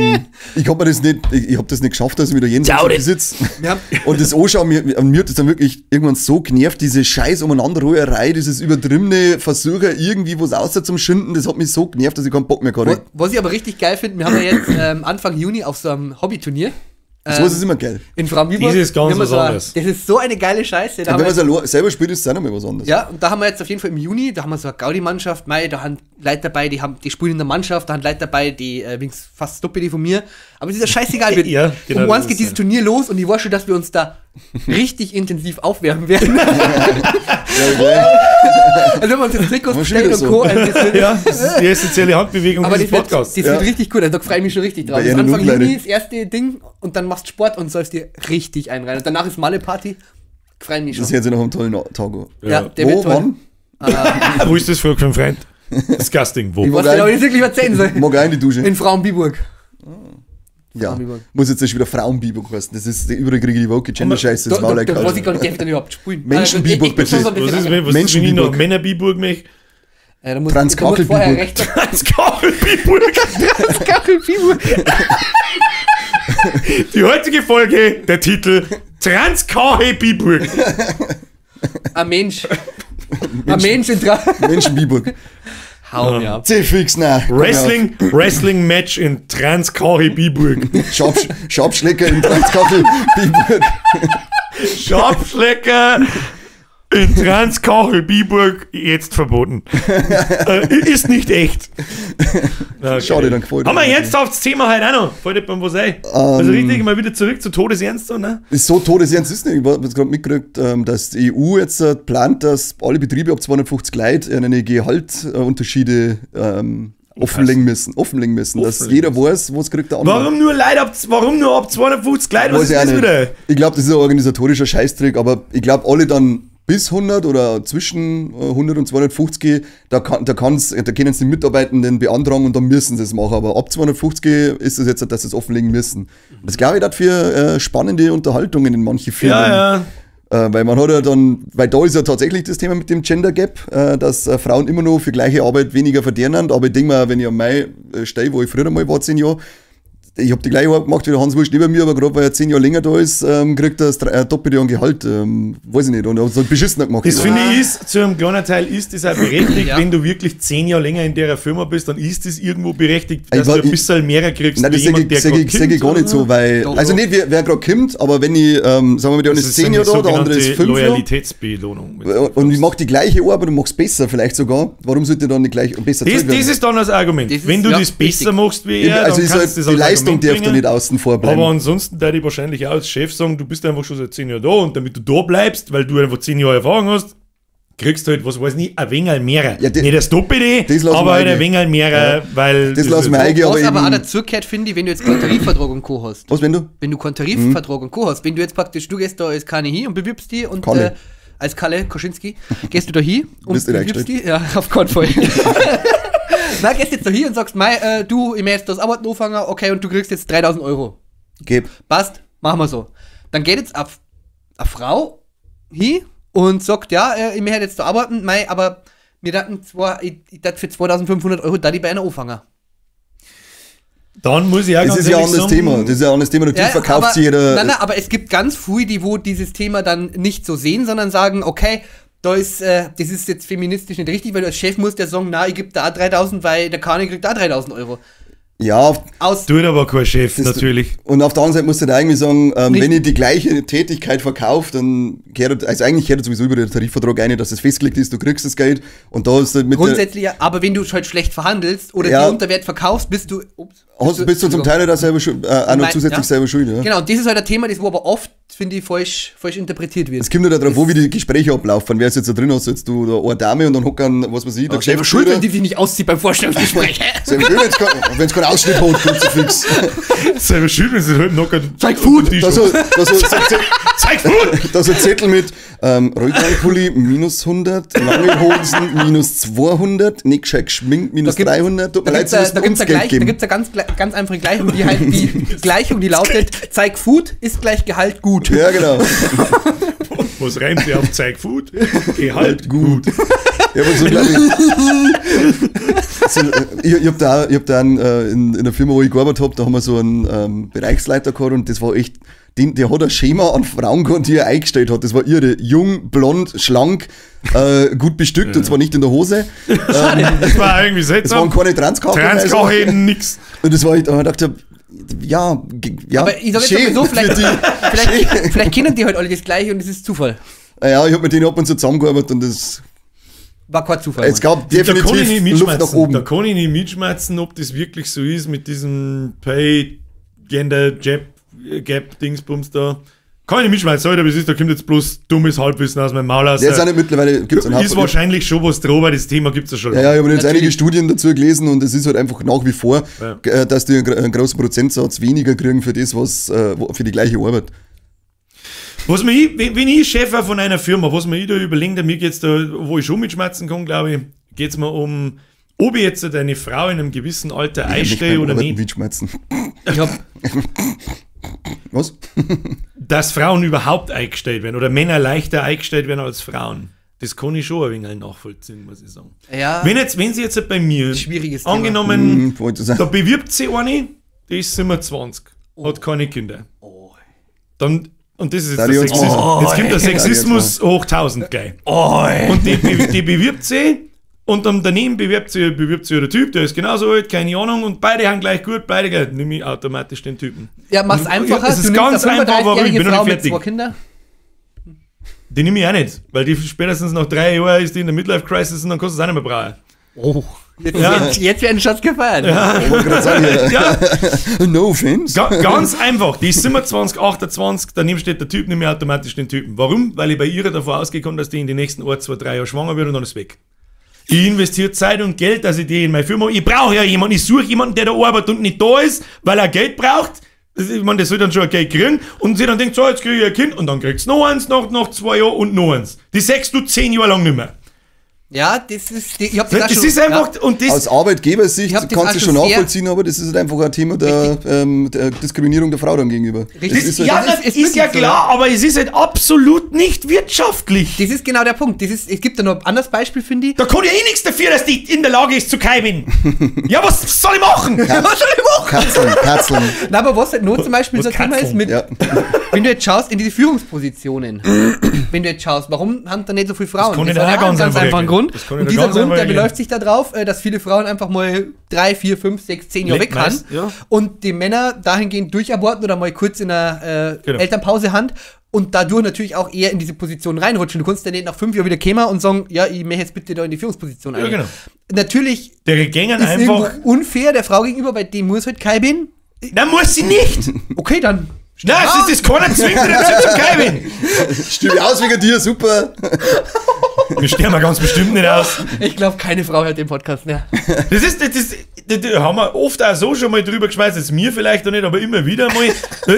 B: ich hab mir das nicht, ich hab das nicht geschafft, dass ich mich da jeden Samstag hinsetze.
C: Ja.
B: Und das Anschauen, mir hat das dann wirklich irgendwann so genervt, diese scheiß Umeinanderrührerei, dieses übertriebene Versuche, irgendwie was außer zum Schinden, das hat mich so genervt, dass ich keinen Bock mehr hatte.
C: Was ich aber richtig geil finde, wir haben ja jetzt Anfang Juni auf so einem Hobbyturnier.
B: So ist es immer geil.
C: In Frauenbiburg.
A: Das ist ganz was anderes.
C: Das ist so eine geile Scheiße. Da
B: wenn man es selber spielt, ist es auch nochmal was anderes.
C: Ja, und da haben wir jetzt auf jeden Fall im Juni, da haben wir so eine Gaudi-Mannschaft, da haben Leute dabei, die spielen in der Mannschaft, da haben Leute dabei, die fast doppelt von mir. Aber es ist ja scheißegal.
A: Ja, genau,
C: um eins geht dieses Turnier los und ich weiß schon, dass wir uns da richtig intensiv aufwärmen werden. Also wenn wir uns jetzt Trikots bestellen und Co. Also das wird,
A: ja, das ist die essentielle Handbewegung
C: aber
A: dieses Podcasts.
C: Das wird richtig gut, also da freue ich mich schon richtig drauf. Das ist Anfang Juni das erste Ding und dann machst du Sport und sollst dir richtig einrein. Und danach ist Malle-Party. Freue mich schon.
B: Das hört sich noch einen tollen Tag an.
C: Ja, der wird toll.
B: Wann?
A: Wo ist das für ein Freund? Disgusting. Wo?
C: Ich weiß nicht, ob ich das wirklich erzählen soll.
B: Mag auch in die Dusche.
C: In Frauenbiburg.
B: Ja, muss jetzt erst wieder Frauenbiburg heißen. Das ist, überall kriege ich die Woke Gender-Scheiße.
C: Da weiß ich gar nicht, darf ich dann überhaupt spielen.
B: Menschenbiburg, bitte.
A: Was ist, wenn ich noch Männerbiburg möchte?
B: Transkachelbiburg.
A: Transkachelbiburg.
C: Transkachelbiburg.
A: Die heutige Folge, der Titel Transkachelbiburg.
C: Ein Mensch. Ein Mensch in
B: Menschenbiburg.
C: Kaum, ja.
B: Zifix, nein.
A: Wrestling-Match in Transkachel-Biburg.
B: Schabschlecker in Transkachel-Biburg.
A: Schabschlecker in Transkachel-Biburg, jetzt verboten. Ist nicht echt. Okay.
B: Schade, dann gefällt
A: Haben wir jetzt auf das Thema halt auch noch. Fällt jemandem was ein? Also richtig mal wieder zurück zu Todesernst, ne?
B: Ist so todesernst ist nicht. Ich habe jetzt gerade mitgekriegt, dass die EU jetzt plant, dass alle Betriebe ab 250 Leute eine Gehaltsunterschiede offenlegen müssen. Dass jeder weiß, was kriegt der andere.
A: Warum nur Leute ab, warum nur ab 250 Leute? Was ist das wieder?
B: Ich glaube, das ist ein organisatorischer Scheißtrick, aber ich glaube, alle dann bis 100 oder zwischen 100 und 250, da können sie die Mitarbeitenden beantragen und dann müssen sie es machen. Aber ab 250 ist es jetzt, dass sie es offenlegen müssen. Das glaube ich, das für spannende Unterhaltungen in manchen Firmen.
A: Ja, ja.
B: Weil man hat ja dann, weil da ist ja tatsächlich das Thema mit dem Gender Gap, dass Frauen immer noch für gleiche Arbeit weniger verdienen. Aber ich denke mal, wenn ich an Mai stehe, wo ich früher mal war, 10 Jahre, ich habe die gleiche Arbeit gemacht wie der Hans Wurst neben mir, aber gerade weil er 10 Jahre länger da ist, kriegt er das Doppelte an Gehalt. Weiß ich nicht. Und er hat es halt beschissener gemacht.
A: Das finde ich, ist, zu einem kleinen Teil ist das auch berechtigt,
C: ja.
A: Wenn du wirklich 10 Jahre länger in der Firma bist, dann ist das irgendwo berechtigt, dass du ein bisschen mehr kriegst.
B: Nein, das sehe ich gar nicht so, weil.
C: Doch,
B: also nicht, wer gerade kommt, aber wenn ich, sagen wir mal, der eine ist 10 Jahre da, der andere ist 5 Jahre.
A: Loyalitätsbelohnung.
B: Und ich mache die gleiche Arbeit und mach's besser vielleicht sogar. Warum sollte dann nicht gleich besser
A: das, das ist dann das Argument.
C: Das ist,
A: wenn du
C: ja,
A: das besser machst wie er,
B: also
A: dann
B: ist
A: kannst
B: halt
A: du das
B: die Leistung darf da nicht außen vor bleiben.
A: Aber ansonsten würde ich wahrscheinlich auch als Chef sagen, du bist einfach schon seit 10 Jahren da und damit du da bleibst, weil du einfach 10 Jahre Erfahrung hast, kriegst du halt, was weiß ich nicht, ein wenig mehr.
B: Ja,
A: nicht das Doppelte, aber halt ein wenig mehr,
B: ja.
A: Weil...
B: Das lassen wir eingehen,
C: aber was aber auch dazu gehört, finde ich, wenn du jetzt keinen Tarifvertrag und Co. hast.
B: Was, wenn du?
C: Wenn du keinen Tarifvertrag und Co. hast. Wenn du jetzt praktisch, du gehst da als Kane hin und bewirbst die und... als Kalle Koschinski, gehst du da hin und bewirbst die. Ja, auf keinen Fall. Na, gehst jetzt da hin und sagst, mei, du, ich möchte jetzt das Arbeiten anfangen, okay, und du kriegst jetzt 3.000 Euro.
B: Geb.
C: Passt, machen wir so. Dann geht jetzt eine Frau hin und sagt, ja, ich möchte jetzt da arbeiten, mei, aber mir dachten zwar, ich darf für 2.500 Euro da die bei einer anfangen.
A: Dann muss ich auch
B: das ist ja ein anderes Thema. Das ist ja ein anderes Thema. Natürlich
C: ja,
B: verkauft
C: aber,
B: sich jeder.
C: Nein, nein, aber es gibt ganz viele, die wo dieses Thema dann nicht so sehen, sondern sagen, okay, da ist, das ist jetzt feministisch nicht richtig, weil du als Chef musst ja sagen, na, ich gebe da 3.000, weil der Kani kriegt da 3.000 Euro.
B: Ja.
A: Tut aber kein Chef, natürlich.
B: Und auf der anderen Seite musst du da irgendwie sagen, wenn ich die gleiche Tätigkeit verkaufe, dann gehört, also eigentlich gehört sowieso über den Tarifvertrag ein, dass es festgelegt ist, du kriegst das Geld und da ist halt mit
C: grundsätzlich, ja, aber wenn du halt schlecht verhandelst oder
B: ja,
C: die unter Wert verkaufst, bist du, ups,
B: bist du zum Teil da selber auch noch zusätzlich
C: ja.
B: Selber schuld. Ja.
C: Genau, und das ist halt ein Thema, das wo aber oft, finde ich, falsch interpretiert wird.
B: Es kommt nur darauf, wo wie die Gespräche ablaufen. Wer ist jetzt da drin, hast jetzt du da eine Dame und dann hocken, was weiß ich, der
C: Geschäftsführer. Schuld, wenn die sich nicht auszieht beim Vorstellungsgespräch.
B: Selber schuld, wenn es keinen Ausschnitt hat, Kruzifix.
A: Selber schuld, wenn sie halt knockert.
C: Zeig Food!
A: Zeig Food!
B: Da so ein Zettel mit Rollkragenpulli minus 100, lange Hosen minus 200, nicht gescheit geschminkt minus 300. Tut mir leid, sie müssen uns Geld geben.
C: Da gibt es eine ganz einfache Gleichung, die halt die Gleichung, die lautet, zeig Food ist gleich Gehalt gut.
B: Ja, genau.
A: Was reimt sich auf zeig Food? Gehalt gut.
B: Ja, aber so glaube ich. So, ich hab da einen, in der Firma, wo ich gearbeitet habe, da haben wir so einen Bereichsleiter gehabt und das war echt, der hat ein Schema an Frauen gehabt, die er eingestellt hat. Das war irre. Jung, blond, schlank, gut bestückt, ja. Und zwar nicht in der Hose.
A: Schade. Das war irgendwie seltsam.
B: Es waren keine Transkachen.
A: Transkachen, nix.
B: Und das war, ich dachte, ja, ja.
C: Aber ich sag jetzt mal so, vielleicht kennen die halt alle das Gleiche und es ist Zufall.
B: Ja, ich hab mit denen ab und zu zusammengearbeitet und das
C: war kein Zufall.
B: Es gab definitiv Luft nach oben.
A: Da kann ich nicht mitschmerzen, ob das wirklich so ist mit diesem Pay, Gender, Jab, Gap, Dingsbums da. Kann ich nicht mitschmerzen, aber es ist, da kommt jetzt bloß dummes Halbwissen aus meinem Maul raus.
B: Ja, ist auch nicht mittlerweile gibt's einen
A: ist wahrscheinlich schon was drüber, das Thema gibt es ja schon.
B: Ja, ja, ich habe jetzt einige Studien dazu gelesen und es ist halt einfach nach wie vor, ja, dass die einen großen Prozentsatz weniger kriegen für das, was für die gleiche Arbeit.
A: Was mir ich, wenn ich Chef war von einer Firma, was mir ich da überlege, mir geht's da, wo ich schon mitschmerzen kann, glaube ich, geht es mir um, ob ich jetzt eine Frau in einem gewissen Alter einstehe oder nicht.
B: Mitschmerzen.
C: Ich hab.
B: Was?
A: Dass Frauen überhaupt eingestellt werden oder Männer leichter eingestellt werden als Frauen. Das kann ich schon ein wenig nachvollziehen, muss ich sagen.
C: Ja.
A: Wenn sie jetzt bei mir,
C: schwieriges
A: angenommen,
C: Thema.
A: Da bewirbt sie eine, die ist 27, hat keine Kinder.
C: Oh.
A: Dann, und das ist jetzt der Sexismus. Jetzt kommt der Sexismus hoch 1000 gleich.
C: Oh.
A: Und die bewirbt sie Und dann daneben bewirbt sich der Typ, der ist genauso alt, keine Ahnung, und beide haben gleich gut, beide gleich. Nimm ich automatisch den Typen.
C: Ja, mach's einfacher.
A: Es ist ganz einfach, warum? Ich bin noch nicht fertig.
C: Mit 2 Kinder.
A: Die nehme ich auch nicht, weil die spätestens nach 3 Jahren ist die in der Midlife-Crisis und dann kannst du es auch nicht mehr brauchen.
C: Oh, jetzt werden Shots gefeiert.
A: Ja.
B: Ich wollte gerade sagen,
A: ja.
B: No offense.
A: Ganz einfach, die ist 27, 28, daneben steht der Typ, nehme ich automatisch den Typen. Warum? Weil ich bei ihr davon ausgekommen, dass die in den nächsten 1, 2, 3 Jahren schwanger wird und dann ist weg. Ich investiere Zeit und Geld, dass ich die in meine Firma. Ich brauche ja jemanden, ich suche jemanden, der da arbeitet und nicht da ist, weil er Geld braucht. Ich meine, der soll dann schon ein Geld kriegen. Und sie dann denkt, so, jetzt kriege ich ein Kind. Und dann kriegst du noch eins nach 2 Jahren und noch eins. Die sechst du 10 Jahre lang nicht mehr.
C: Ja, das ist. Ich hab das
A: ist einfach.
C: Ja.
A: Und das
B: aus Arbeitgebersicht kannst du schon nachvollziehen, aber das ist halt einfach ein Thema der Diskriminierung der Frau dann gegenüber.
C: Richtig.
B: Das ist, halt
A: ja, das ist ja klar, aber es ist halt absolut nicht wirtschaftlich.
C: Das ist genau der Punkt. Das ist, es gibt da noch ein anderes Beispiel, finde ich.
A: Da kann ja eh nichts dafür, dass die in der Lage ist zu keimen. Ja, was soll ich machen?
C: Was soll ich machen?
B: Katzeln.
C: Na, aber was halt nur zum Beispiel so ein Thema ist mit, wenn du jetzt schaust in diese Führungspositionen, wenn du jetzt schaust, warum haben da nicht so viele Frauen?
A: Das kann ich ganz einfach
C: Grund. Und dieser Grund, der beläuft sich darauf, dass viele Frauen einfach mal 3, 4, 5, 6, 10 Jahre weg kann
A: ja.
C: Und die Männer dahingehend durchaborten oder mal kurz in einer Elternpause haben und dadurch natürlich auch eher in diese Position reinrutschen. Du kannst dann nicht nach 5 Jahren wieder kommen und sagen, ja, ich möchte jetzt bitte da in die Führungsposition ein.
A: Ja, genau.
C: Natürlich
A: der
C: ist
A: einfach
C: unfair der Frau gegenüber, weil die muss halt kein bin.
A: Nein, muss sie nicht!
C: Okay, dann.
A: Nein, es ist das keiner zwingt dazu zu keimen.
B: Stimme aus wegen dir, super.
A: Wir sterben ganz bestimmt nicht aus.
C: Ich glaube, keine Frau hört den Podcast mehr.
A: Das haben wir oft auch so schon mal drüber geschmeißt, jetzt mir vielleicht noch nicht, aber immer wieder mal.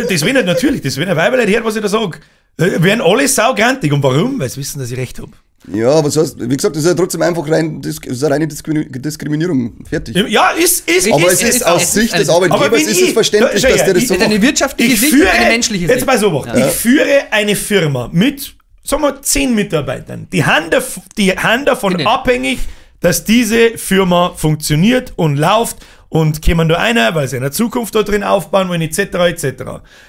A: Das wenn nicht natürlich, das wenn ein Weiberleid hört, was ich da sage, werden alle saugrantig. Und warum? Weil sie wissen, dass ich recht habe.
B: Ja, was heißt, wie gesagt, das ist ja trotzdem einfach rein, das ist eine reine Diskriminierung. Fertig.
A: Ja, ist.
B: Aber es ist aus Sicht des Arbeitgebers ist es verständlich, dass der das so macht.
C: Eine wirtschaftliche Sicht und eine menschliche Sicht.
A: Jetzt mal so machen. Ich führe eine Firma mit, sagen wir, 10 Mitarbeitern. Die haben davon abhängig, dass diese Firma funktioniert und läuft. Und kämen da einer, weil sie eine Zukunft da drin aufbauen wollen, etc., etc.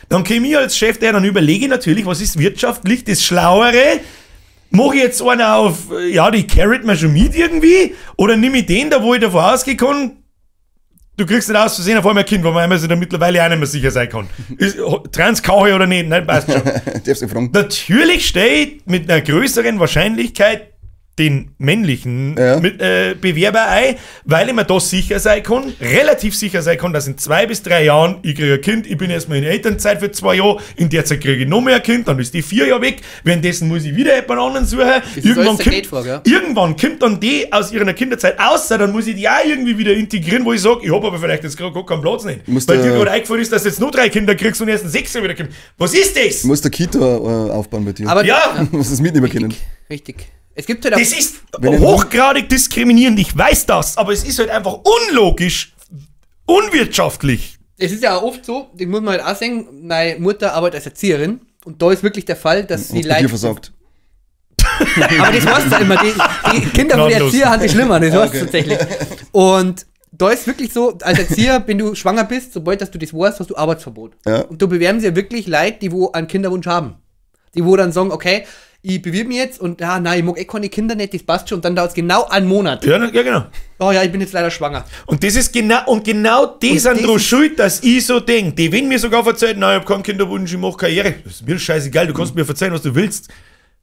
A: Dann käme ich als Chef, der dann überlege natürlich, was ist wirtschaftlich das Schlauere? Mach ich jetzt einen auf, ja, die carryt mir schon mit irgendwie? Oder nimm ich den da, wo ich davon ausgehen kann, du kriegst nicht aus zu sehen, auf einmal ein Kind, wo man einmal sich da mittlerweile auch nicht mehr sicher sein kann. Ist trans Kauhe oder nicht? Nein, passt schon.
B: Darfst du fragen.
A: Natürlich steht mit einer größeren Wahrscheinlichkeit den männlichen Bewerber ein, weil ich mir da sicher sein kann, relativ sicher sein kann, dass in 2 bis 3 Jahren ich kriege ein Kind, ich bin erstmal in Elternzeit für 2 Jahre, in der Zeit kriege ich noch mehr ein Kind, dann ist die 4 Jahre weg, währenddessen muss ich wieder jemand anderen suchen. Irgendwann kommt dann die aus ihrer Kinderzeit aus, dann muss ich die auch irgendwie wieder integrieren, wo ich sage, ich habe aber vielleicht jetzt gerade gar keinen Platz nicht. Weil dir gerade eingefallen ist, dass du jetzt nur 3 Kinder kriegst und erst ein 6er wieder kommt. Was ist das?
B: Du musst eine Kita aufbauen bei dir.
C: Aber
A: ja.
B: Du musst es mitnehmen können.
C: Richtig. Es gibt halt auch
A: das ist hochgradig diskriminierend, ich weiß das, aber es ist halt einfach unlogisch, unwirtschaftlich.
C: Es ist ja auch oft so, das muss man halt auch sagen, meine Mutter arbeitet als Erzieherin und da ist wirklich der Fall, dass sie leider.
B: Versagt.
C: Aber das weißt du immer, die Kinder von den Erzieher haben sich schlimmer, das weißt du tatsächlich. Und da ist wirklich so, als Erzieher, wenn du schwanger bist, sobald dass du das weißt, hast du Arbeitsverbot.
B: Ja.
C: Und da bewerben sie ja wirklich Leute, die wo einen Kinderwunsch haben. Die wo dann sagen, okay, ich bewirb mich jetzt und ja, nein, ich mag eh keine Kinder nicht, das passt schon. Und dann dauert es genau einen Monat.
A: Ja, ja, genau.
C: Oh ja, ich bin jetzt leider schwanger.
A: Und das ist genau, und genau die sind dran schuld, dass ich so denke. Die, wenn mir sogar verzeihen, nein, ich hab keinen Kinderwunsch, ich mach Karriere. Das ist mir scheißegal, du kannst mir verzeihen, was du willst.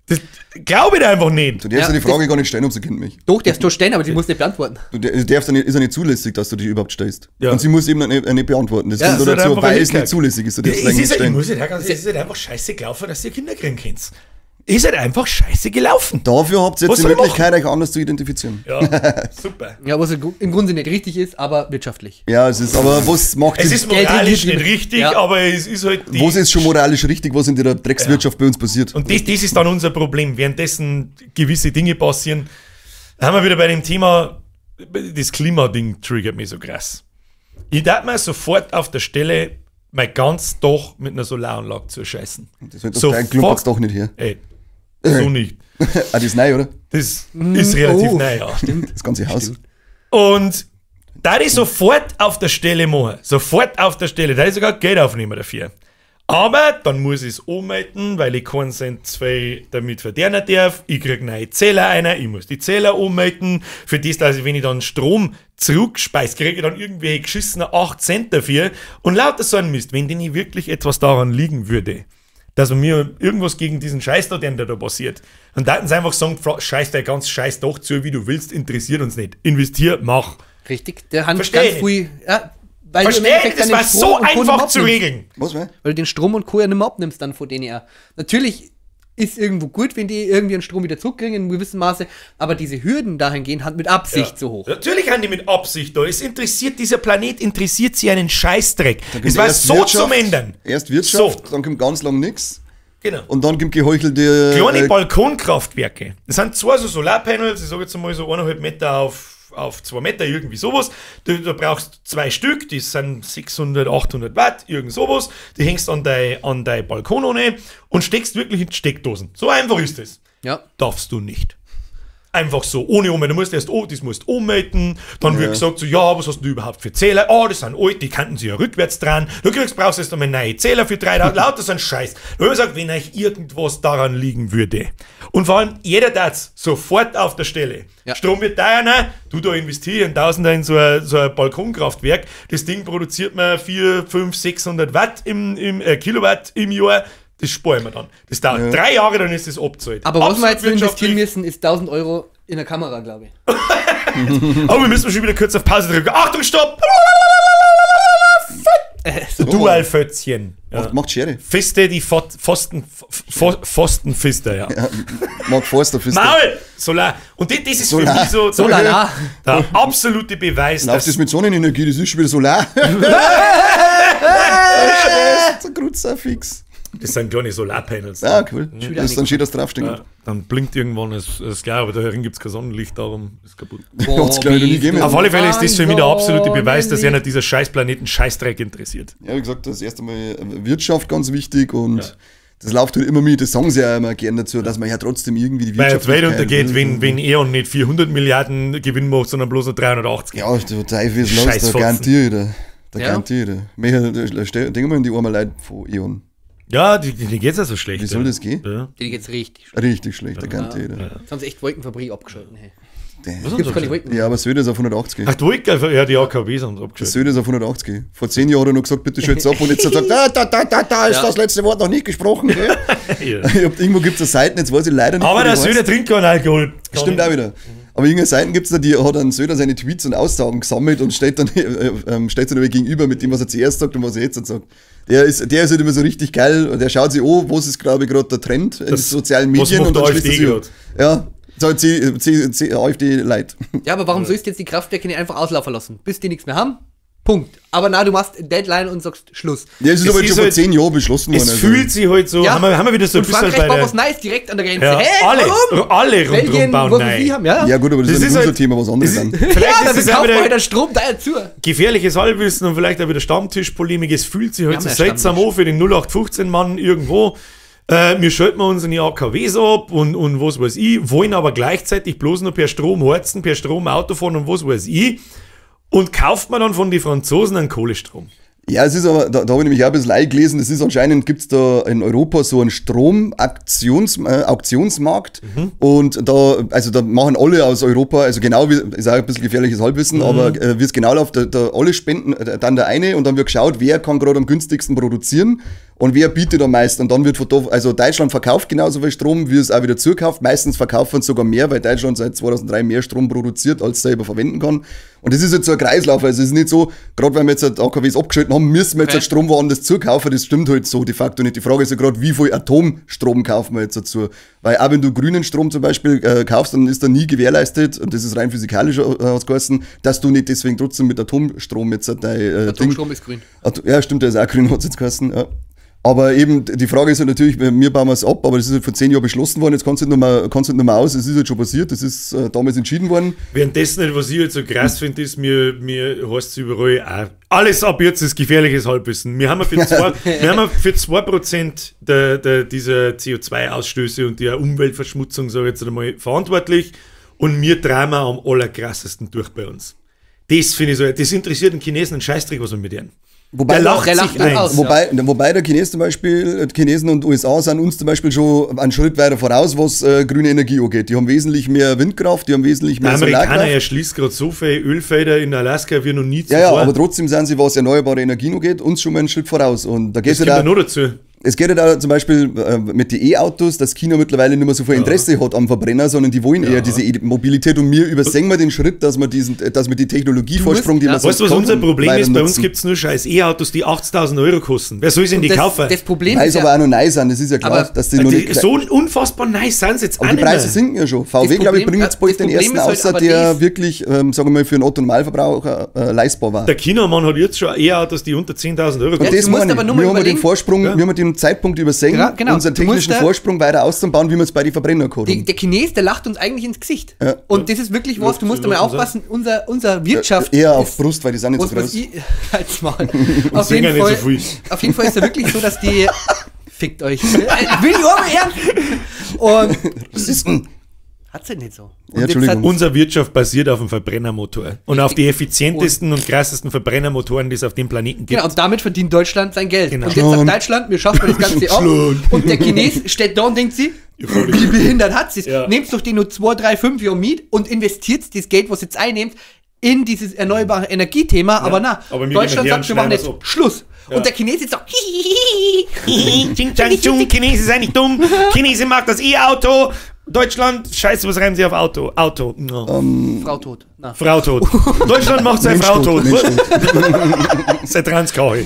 A: Das glaube ich dir einfach nicht.
B: Du darfst ja die Frage gar nicht stellen, ob sie Kind mich.
C: Doch, darfst du stellen, aber sie muss nicht beantworten.
B: Du darfst ja nicht, ist ja nicht zulässig, dass du dich überhaupt stellst.
A: Ja.
B: Und sie muss eben nicht beantworten. Das
C: ja,
B: kommt
A: das
B: dazu,
A: halt
B: weil es nicht zulässig ist. Du darfst
A: es
B: nicht stellen.
A: Es ist halt einfach scheiße gelaufen, dass ihr Kinder kriegen könnt. Ist halt einfach scheiße gelaufen.
B: Dafür habt ihr jetzt die Möglichkeit, euch anders zu identifizieren.
A: Ja, super.
C: Ja, was im Grunde nicht richtig ist, aber wirtschaftlich.
B: Ja, es ist, aber was macht
A: es? ist moralisch nicht richtig,
C: ja.
A: Aber es ist halt die.
B: Was ist schon moralisch richtig, was in der Dreckswirtschaft bei uns passiert?
A: Und das ist dann unser Problem. Währenddessen gewisse Dinge passieren, haben wir wieder bei dem Thema, das Klimading triggert mich so krass. Ich darf mir sofort auf der Stelle mein ganz Dach mit einer Solaranlage zu scheißen.
B: Das wird das kleine Klumpatz doch nicht hier.
A: Ey. So nicht.
B: Ah, das ist neu, oder?
A: Das ist relativ neu, ja.
B: Stimmt. Das ganze Haus.
C: Stimmt.
A: Und da ich sofort auf der Stelle machen, sofort auf der Stelle, da ich sogar Geld aufnehmen dafür. Aber dann muss ich es ummelden, weil ich keinen Cent zwei damit verdienen darf. Ich krieg neue Zähler einer, ich muss die Zähler ummelden. Für das, dass ich, wenn ich dann Strom zurückspeise, kriege ich dann irgendwelche geschissene 8 Cent dafür. Und lauter so ein Mist, wenn denn wirklich etwas daran liegen würde, dass man mir irgendwas gegen diesen Scheiß da, der da passiert. Und da hätten sie einfach sagen, scheiß der ganz Scheiß doch zu, wie du willst, interessiert uns nicht. Investier, mach.
C: Richtig, der Hand
A: Versteh
C: ganz früh. Ja, weil
A: Versteh, das war so einfach zu regeln.
B: Was, weil?
C: Weil du den Strom und Co. ja nicht mehr abnimmst dann von denen ja. Natürlich ist irgendwo gut, wenn die irgendwie einen Strom wieder zurückkriegen in einem gewissen Maße, aber diese Hürden dahingehend haben mit Absicht so hoch.
A: Natürlich haben die mit Absicht da. Es interessiert, dieser Planet interessiert sie einen Scheißdreck. Es war so zum Ändern.
B: Erst Wirtschaft, so. Dann kommt ganz lang nichts.
A: Genau.
B: Und dann kommt geheuchelte...
A: Kleine Balkonkraftwerke. Das sind zwei so Solarpanels, ich sage jetzt mal so 1,5 Meter auf 2 Meter, irgendwie sowas. Du brauchst 2 Stück, die sind 600, 800 Watt, irgend sowas. Die hängst an dein Balkon ohne und steckst wirklich in die Steckdosen. So einfach ist es.
C: Ja.
A: Darfst du nicht. Einfach so, ohne Ummelden. Du musst erst, das musst ummelden. Dann wird gesagt so, ja, was hast du überhaupt für Zähler? Oh, das sind alt, die kannten sie ja rückwärts dran. Du brauchst erst einmal neue Zähler für 3 Tage. Lauter so ein Scheiß. Da habe ich gesagt, wenn euch irgendwas daran liegen würde. Und vor allem, jeder darf sofort auf der Stelle.
C: Ja.
A: Strom wird teuer, ne? Du da investieren Tausender in so ein Balkonkraftwerk. Das Ding produziert man 4, 5, 600 Watt Kilowatt im Jahr. Das sparen wir dann. Das dauert 3 Jahre, dann ist das abgezahlt.
C: Aber was wir jetzt investieren müssen, ist 1000 Euro in der Kamera, glaube ich.
A: Aber wir müssen schon wieder kurz auf Pause drücken. Achtung, stopp! Dualfötzchen. Ja.
B: Macht Schere.
A: Fiste, die Pfostenfister, ja.
B: Ja. Mag Forsterfister.
A: Maul! Solar. Und das ist
B: Solar.
A: Für mich so
C: Solar.
A: Der absolute Beweis,
B: dass... das mit Sonnenenergie, das ist schon wieder Solar. Kruzifix.
A: Das sind kleine Solarpanels.
B: Ah, cool. Das ist dann schön, dass draufstehen.
A: Ja, dann blinkt irgendwann das klar, aber da herin gibt es kein Sonnenlicht, darum ist kaputt.
B: Hat's, glaub ich, noch nie gegeben.
A: Auf alle Fälle ist das für mich der absolute Beweis, dass einer dieser Scheißplaneten Scheißdreck interessiert.
B: Ja, wie gesagt, das erste Mal Wirtschaft ganz wichtig und das läuft halt immer mit, das sagen sie ja immer gerne dazu, dass man ja trotzdem irgendwie die Wirtschaft...
A: Weil die Welt untergeht, wenn E.ON nicht 400 Milliarden Gewinn macht, sondern bloß noch 380.
B: Ja, der Teufel ist los, da garantiere ich dir. Da garantiere ich dir. Denk mal in die armen Leute von E.ON.
A: Ja, die geht's ja so schlecht.
B: Wie soll das gehen?
A: Ja.
C: Die geht's richtig schlecht.
B: Richtig schlecht, der garantiert.
A: Ja.
C: Jetzt haben sie echt Wolkenfabrik abgeschaltet. Hey.
A: Was
C: gibt's keine Wolken.
B: Ja, aber Söder ist auf 180.
A: Ach, die Wolken, ja, die AKWs haben sie abgeschaltet.
B: Söder ist auf 180. Vor 10 Jahren hat er noch gesagt, bitte schütz ab. Und jetzt hat er gesagt, da ist das letzte Wort noch nicht gesprochen. Gell?
A: Ja.
B: Irgendwo gibt es eine Seite, jetzt weiß ich leider nicht.
A: Aber der Söder trinkt keinen Alkohol.
B: Stimmt auch wieder. Aber irgendeine Seiten gibt es da, die hat dann Söder seine Tweets und Aussagen gesammelt und stellt dann, stellt dann gegenüber mit dem, was er zuerst sagt und was er jetzt sagt. Der ist halt immer so richtig geil und der schaut sich an, was ist, glaube ich, gerade der Trend in den sozialen Medien.
A: Was macht
B: und dann
A: der
B: schließt
A: AfD
B: er sich. Ja, so C, AfD Light.
C: Ja, aber warum sollst du jetzt die Kraftwerke nicht einfach auslaufen lassen, bis die nichts mehr haben? Punkt. Aber na, du machst Deadline und sagst Schluss.
B: Ja, es ist aber jetzt schon vor 10 Jahren beschlossen worden.
A: Es fühlt sich halt so,
C: ja.
A: haben wir wieder so
C: und
A: ein bisschen
C: Frankreich
A: bei
C: baut was Neues direkt an der Grenze.
A: Ja,
C: Hey,
A: alle, alle rundherum
C: Belgien,
A: bauen
C: was
A: neu.
C: haben, ja?
B: Ja gut, aber das ist nicht unser
A: halt,
B: Thema, was anderes dann.
A: Vielleicht
C: ja,
A: ist es
C: dann
A: auch
C: kauft man
A: wieder
C: halt den Strom da dazu.
A: Gefährliches Halbwissen und vielleicht auch wieder Stammtischpolemik. Es fühlt sich halt
C: Wir
A: so
C: haben ja
A: seltsam an für den 0815-Mann irgendwo. Wir schalten unsere AKWs ab und was weiß ich, wollen aber gleichzeitig bloß noch per Strom heizen, per Strom Auto fahren und was weiß ich. Und kauft man dann von den Franzosen einen Kohlestrom?
B: Ja, es ist aber, da habe ich nämlich auch ein bisschen eingelesen, es ist anscheinend, gibt es da in Europa so einen Strom-Auktionsmarkt und da, also da machen alle aus Europa, also genau wie, ist auch ein bisschen gefährliches Halbwissen, aber wie es genau läuft, da alle spenden dann der eine und dann wird geschaut, wer kann gerade am günstigsten produzieren und wer bietet am meisten und dann wird von da, also Deutschland verkauft genauso viel Strom, wie es auch wieder zukauft, meistens verkaufen sogar mehr, weil Deutschland seit 2003 mehr Strom produziert, als es selber verwenden kann. Und das ist jetzt so ein Kreislauf, also es ist nicht so, gerade weil wir jetzt halt AKWs abgeschaltet haben, müssen wir jetzt halt Strom woanders zukaufen, das stimmt halt so de facto nicht. Die Frage ist ja gerade, wie viel Atomstrom kaufen wir jetzt dazu? Weil auch wenn du grünen Strom zum Beispiel kaufst, dann ist da nie gewährleistet, und das ist rein physikalisch ausgeheißen, dass du nicht deswegen trotzdem mit Atomstrom jetzt dein
C: Atomstrom ist grün.
B: Ja, stimmt, der ist auch grün, hat es jetzt geheißen, ja. Aber eben, die Frage ist halt natürlich, wir bauen es ab, aber das ist halt vor 10 Jahren beschlossen worden, jetzt kannst du nicht mehr aus, es ist halt schon passiert, das ist damals entschieden worden.
A: Währenddessen, was ich halt so krass finde, ist, mir heißt es überall auch, alles ab jetzt ist gefährliches Halbwissen. Wir haben ja für 2% dieser CO2-Ausstöße und der Umweltverschmutzung, sage ich jetzt einmal, verantwortlich und wir drehen wir am allerkrassesten durch bei uns. Das finde ich so, das interessiert den Chinesen einen Scheißdreck, was wir mit denen.
B: Wobei
A: Der lacht
C: der
A: sich
C: lacht
A: eins.
C: aus.
B: Wobei der Chines zum Beispiel, die Chinesen und USA sind uns zum Beispiel schon einen Schritt weiter voraus, was grüne Energie angeht. Die haben wesentlich mehr Windkraft, die haben wesentlich
A: Der
B: mehr
A: Amerikaner
B: Solarkraft.
A: erschließt gerade so viele Ölfelder in Alaska wie noch nie zuvor.
B: Ja, ja, aber trotzdem sind sie, was erneuerbare Energien angeht, uns schon mal einen Schritt voraus. Und da geht's
A: das
B: ja
A: kommt ja
B: da,
A: noch dazu.
B: es geht ja da zum Beispiel mit den E-Autos, dass China mittlerweile nicht mehr so viel Interesse hat am Verbrenner, sondern die wollen eher diese E-Mobilität und wir übersehen wir den Schritt, dass wir diesen, dass wir die Technologievorsprung, die
C: ja.
B: wir
A: Weißt du, was
B: sonst
A: unser
B: haben,
A: Problem
B: weiter
A: ist? Bei uns
B: nutzen.
A: gibt es nur scheiß E-Autos, die 80.000 Euro kosten. Wer soll sie denn die
C: das,
A: kaufen?
C: Das Problem
B: Weil
C: ist
B: sie
C: ja,
B: aber auch noch neu sind, das ist ja klar,
C: Aber-
B: dass die noch
A: Die,
B: nicht.
A: so unfassbar nice sind sie jetzt
B: aber
A: auch
B: die
A: nicht
B: Preise
A: mehr.
B: sinken ja schon. VW,
C: Das
B: glaube ich,
C: Problem-
B: bringt jetzt bald
C: das
B: den
C: Problem
B: ersten
C: ist halt
B: außer
C: aber
B: der
C: das-
B: wirklich, sagen wir mal, für einen Otto-Normalverbraucher leistbar war.
A: Der Chinamann hat jetzt schon E-Autos, die unter 10.000 Euro
B: Und
A: kosten.
B: das
C: du musst
B: meine
C: aber
B: ich.
C: nur mal
B: Wir haben den
C: überlegen-
B: Vorsprung, wir haben den Zeitpunkt übersehen,
C: Ja, genau.
B: unseren
C: Du musst
B: technischen
C: da-
B: Vorsprung weiter auszubauen, wie wir es bei den Verbrenner gehabt haben.
C: der Chines, der lacht uns eigentlich ins Gesicht. Und das ist wirklich was, du musst
A: Ja,
C: einmal aufpassen, unser Wirtschaft
B: Eher auf
C: ist-
B: Brust, weil die sind nicht so
C: was, was
B: groß.
C: ich, halt's Maul. Auf
A: singen
C: jeden,
A: nicht
C: Fall,
A: so viel.
C: auf jeden Fall ist ja wirklich so, dass die. Fickt euch. Will ich auch mal ernst? Und.
B: Was ist denn?
C: Hat's ja nicht so. Und
B: Ja,
C: jetzt
B: Entschuldigung.
A: Unser Wirtschaft basiert auf dem Verbrennermotor und auf die effizientesten und krassesten Verbrennermotoren, die es auf dem Planeten gibt.
C: Genau, und damit verdient Deutschland sein Geld.
A: Genau.
C: Und jetzt sagt Deutschland, wir schaffen das Ganze ab. Und der Chines steht da und denkt sich, wie behindert hat sie's?
A: Ja.
C: Nehmt doch den nur 2, 3, 5 Jahre mit und investiert das Geld, was jetzt einnehmt, in dieses erneuerbare Energiethema. Aber na,
A: aber wir
C: Deutschland
A: gehen her
C: sagt,
A: und
C: wir machen
A: schneiden
C: jetzt
A: das ab.
C: Schluss. Und der Chines jetzt so,
A: Ching, chang, chung, Chinese sei nicht dumm. Chinese mag das E-Auto. Deutschland, scheiße, was reimen sie auf Auto? Auto. No.
C: Frau tot. Na.
A: Frau tot. Deutschland macht seine
B: Mensch
A: Frau
B: tot,
A: tot.
B: Mensch tot.
A: Sein Transkaue.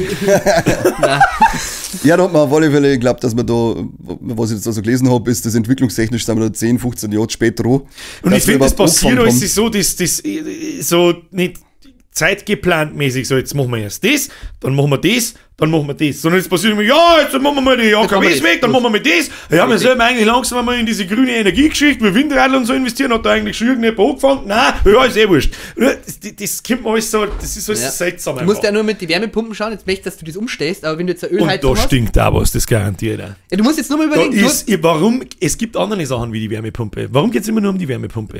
B: Ja, da hat man auf alle Fälle geglaubt, dass man da, was ich jetzt da so gelesen habe, ist das entwicklungstechnisch sind wir da 10, 15 Jahre spät dran.
A: Und ich
B: dass wir
A: finde, das
B: überhaupt
A: passiert
B: angefangen
A: alles so, das so nicht zeitgeplant mäßig, so jetzt machen wir erst das, dann machen wir das, dann machen wir das. Sondern es passiert immer, ja, jetzt machen wir mal die
C: machen wir
A: AKWs
C: das.
A: weg, dann machen wir mal das. Ja, wir sollten eigentlich langsam mal in diese grüne Energiegeschichte mit Windradl und so investieren, hat da eigentlich schon irgendjemand angefangen? Nein, ja, ist eh wurscht. Das kommt mir alles so, das ist alles
C: Ja.
A: seltsam
C: Du musst
A: einfach.
C: ja nur mit die Wärmepumpen schauen, jetzt möchte ich, dass du das umstellst, aber wenn du jetzt eine
A: Und
C: Ölheizung
A: da
C: hast.
A: stinkt auch was, das garantiert auch.
C: Ja, du musst jetzt nur mal
A: Da
C: überlegen, du
A: ist, warum, es gibt andere Sachen wie die Wärmepumpe. Warum geht es immer nur um die Wärmepumpe?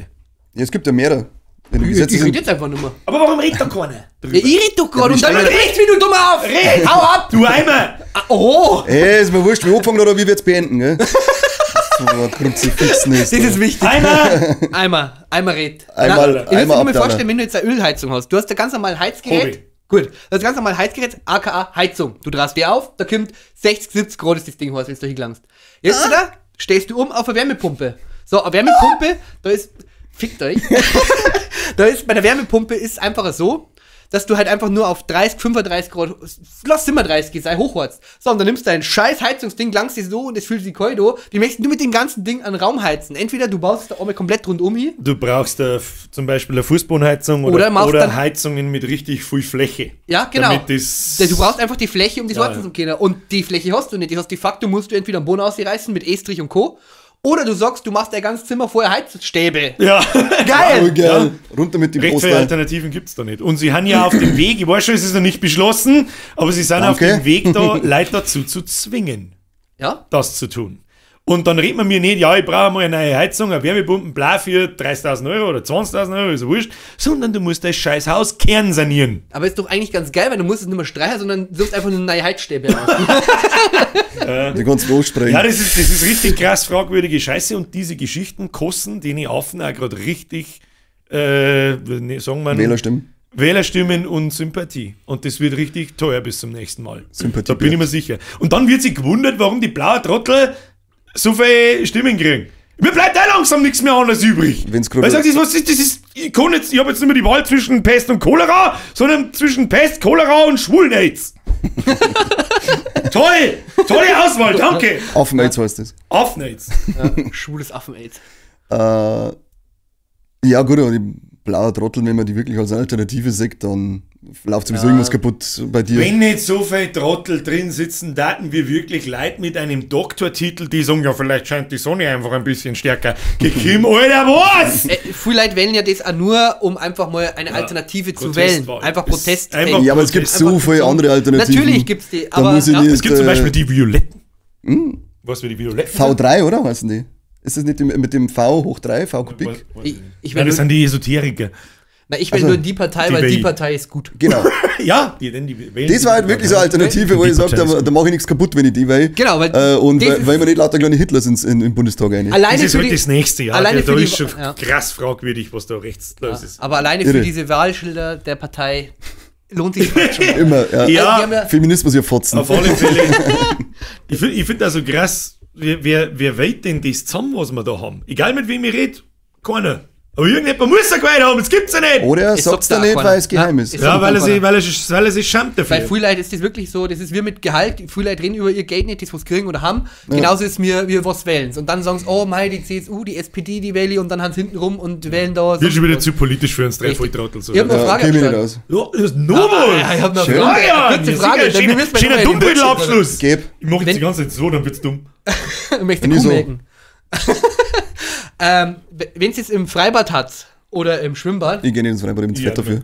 B: Ja, es gibt ja mehrere. Wenn die
C: ich,
B: Gesetze
C: ich rede
B: sind,
C: jetzt einfach nur mehr.
A: Aber warum redet da keiner
C: Ja,
A: drüber?
C: ich rede doch gerade und dann
A: aber-
C: unterbrichst mich du dummer auf!
A: Red!
C: Hau ab!
A: Du Eimer!
C: Ah, oh!
B: ey, ist mir wurscht, wie angefangen oder wie wir jetzt beenden, gell? So ein Kruzifixen ist.
C: Das ist wichtig.
A: Eimer!
C: Einmal, einmal red.
B: Einmal-
C: ich muss
B: einmal
C: mir nur mal
B: abdowner.
C: vorstellen, wenn du jetzt eine Ölheizung hast. Du hast ein ganz normales Heizgerät.
A: Hobby.
C: Gut, das ganz normale Heizgerät, aka Heizung. Du drehst die auf, da kommt 60, 70 Grad ist das Ding heiß, wenn du da hingelangst. Jetzt da stehst du um auf eine Wärmepumpe. So, eine Wärmepumpe, da ist. Fickt euch. Da ist, bei der Wärmepumpe ist einfach so, dass du halt einfach nur auf 30, 35 Grad, lass 37 sei hochheizt. So, und dann nimmst du dein scheiß Heizungsding, langst dich so und es fühlt sich kalt an. Wie möchtest du mit dem ganzen Ding an den Raum heizen? Entweder du baust da einmal komplett rundum hin.
A: Du brauchst zum Beispiel eine Fußbodenheizung
C: Oder
A: oder,
C: machst
A: oder
C: dann-
A: Heizungen mit richtig viel Fläche.
C: Ja, genau.
A: Damit das
C: Du brauchst einfach die Fläche, um das
A: Ja,
C: heizen
A: ja.
C: zu können. Und die Fläche hast du nicht. Das heißt, de facto musst du entweder am Boden ausreißen mit Estrich und Co. Oder du sagst, du machst dein ganzes Zimmer vorher Heizstäbe.
A: Ja.
C: Geil!
B: Oh, geil. Runter mit dem
A: Recht viele
B: Poster.
A: Alternativen gibt es da nicht. Und sie haben ja auf dem Weg, ich weiß schon, es ist noch nicht beschlossen, aber sie sind auf
B: Danke.
A: dem Weg da, Leute dazu zu zwingen,
C: Ja?
A: das zu tun. Und dann redet man mir nicht, ja, ich brauche mal eine neue Heizung, eine Wärmepumpe, bla, für 30.000 Euro oder 20.000 Euro, ist ja wurscht, sondern du musst dein scheiß Haus kernsanieren.
C: Aber ist doch eigentlich ganz geil, weil du musst es nicht mehr streichen, sondern suchst einfach nur neue Heizstäbe aus.
B: Die kannst du lossprechen.
A: Ja, das ist richtig krass fragwürdige Scheiße und diese Geschichten kosten den Affen auch gerade richtig, ne, sagen wir,
B: Wählerstimmen.
A: Wählerstimmen und Sympathie. Und das wird richtig teuer bis zum nächsten Mal.
B: Sympathie
A: Da bin ich mir sicher. Und dann wird sich gewundert, warum die blaue Trottel so viele Stimmen kriegen. Mir bleibt auch langsam nichts mehr anderes übrig.
B: Wenn's grad-
A: Weil ich sag, das, was ist, das ist, ich kann jetzt, ich habe jetzt nicht mehr die Wahl zwischen Pest und Cholera, sondern zwischen Pest, Cholera und Schwulen-Aids. Toll! Tolle Auswahl, danke!
B: Affen-Aids heißt das.
A: Affen-Aids.
C: Ja, schwules Affen-Aids.
B: Ja, gut, aber die blaue Trottel, wenn man die wirklich als Alternative sieht, dann läuft sowieso irgendwas kaputt bei dir.
A: Wenn nicht so viel Trottel drin sitzen, daten wir wirklich Leute mit einem Doktortitel, die sagen, ja, vielleicht scheint die Sonne einfach ein bisschen stärker. Gekim, Alter, was?
C: Viele Leute wählen ja das auch nur, um einfach mal eine Alternative zu wählen.
A: Protestwahl.
C: Einfach
A: Ist
C: Protest.
A: einfach
C: wählen.
B: ja, aber es gibt so
C: Einfach
B: viele
C: zum-
B: andere Alternativen.
C: Natürlich gibt's die,
B: Da
C: aber
B: muss ich
C: ja.
B: nicht,
A: Es gibt zum Beispiel die Violetten. Was wir die Violetten sind?
B: V3, oder? Heißen die? Ist das nicht mit dem V hoch 3, V Kubik?
C: Ich
A: Nein,
C: will
A: das sind die Esoteriker.
C: Na, ich wähle
B: Also,
C: nur die Partei,
A: die
C: weil
A: wähl
C: die
A: ich.
C: Partei ist gut.
B: Genau.
A: Ja, die, denn die wählen
B: Das war halt wirklich so eine Alternative, wo
A: Die
B: ich sage,
A: Partei ist
B: da mache ich nichts kaputt, wenn ich die wähle.
C: Genau, weil
B: und
C: das
B: weil wir nicht lauter kleine Hitlers im Bundestag rein.
C: Alleine
A: Das ist
C: für
A: halt
C: die,
A: das nächste Jahr.
C: alleine
A: Da
C: für die-
A: ist schon
C: ja.
A: krass fragwürdig, was da rechts los ist.
C: Aber alleine
B: Irre.
C: für diese Wahlschilder der Partei lohnt sich das schon.
B: Immer, ja.
A: Ja.
C: Also, die haben ja
B: Feminismus, ihr Fotzen.
A: Auf alle Fälle. Ich find das so krass, wer wählt denn das zusammen, was wir da haben? Egal mit wem ich rede, keiner. Aber irgendjemand muss ja gewählt haben, das gibt's ja nicht.
B: Oder er
C: Es
B: sagt's
C: sagt
B: da
C: da
B: nicht,
C: keiner.
B: weil es geheim
C: Nein,
B: ist.
C: es
A: Ja,
C: sagt keiner.
A: weil er sich schämt dafür.
C: Bei vielen Leuten ist das wirklich so, das ist wir mit Gehalt, viele Leute reden über ihr Geld nicht, das was kriegen oder haben. Genauso ist mir, wir was wählen. Und dann sagen sie, oh mei, die CSU, die SPD, die wähle ich und dann haben sie hinten rum und wählen da.
A: Wird schon wieder zu politisch für uns drei
C: Richtig.
A: Volltrottel. So.
C: Ich hab noch
B: Ja,
C: eine Frage
B: kenn mich nicht
C: gestellt.
B: aus.
A: Ja, das ist noch was.
C: Ja, ich hab noch eine
B: Schön.
C: Frage.
A: Ja,
C: Eine kurze Frage.
A: Sicher,
C: Dann wir müssen wir
A: schöner
C: noch mal in den
A: Dummbeutelabschluss.
B: Geb.
A: Ich mach jetzt
C: Wenn-
A: die ganze Zeit so, dann wird's dumm.
C: Ich möchte
B: Nicht
C: Kuh
B: so.
C: melken. Wenn es jetzt im Freibad hat oder im Schwimmbad
B: Ich gehe nicht ins Freibad, ich bin zu
A: Ja,
B: fett dafür.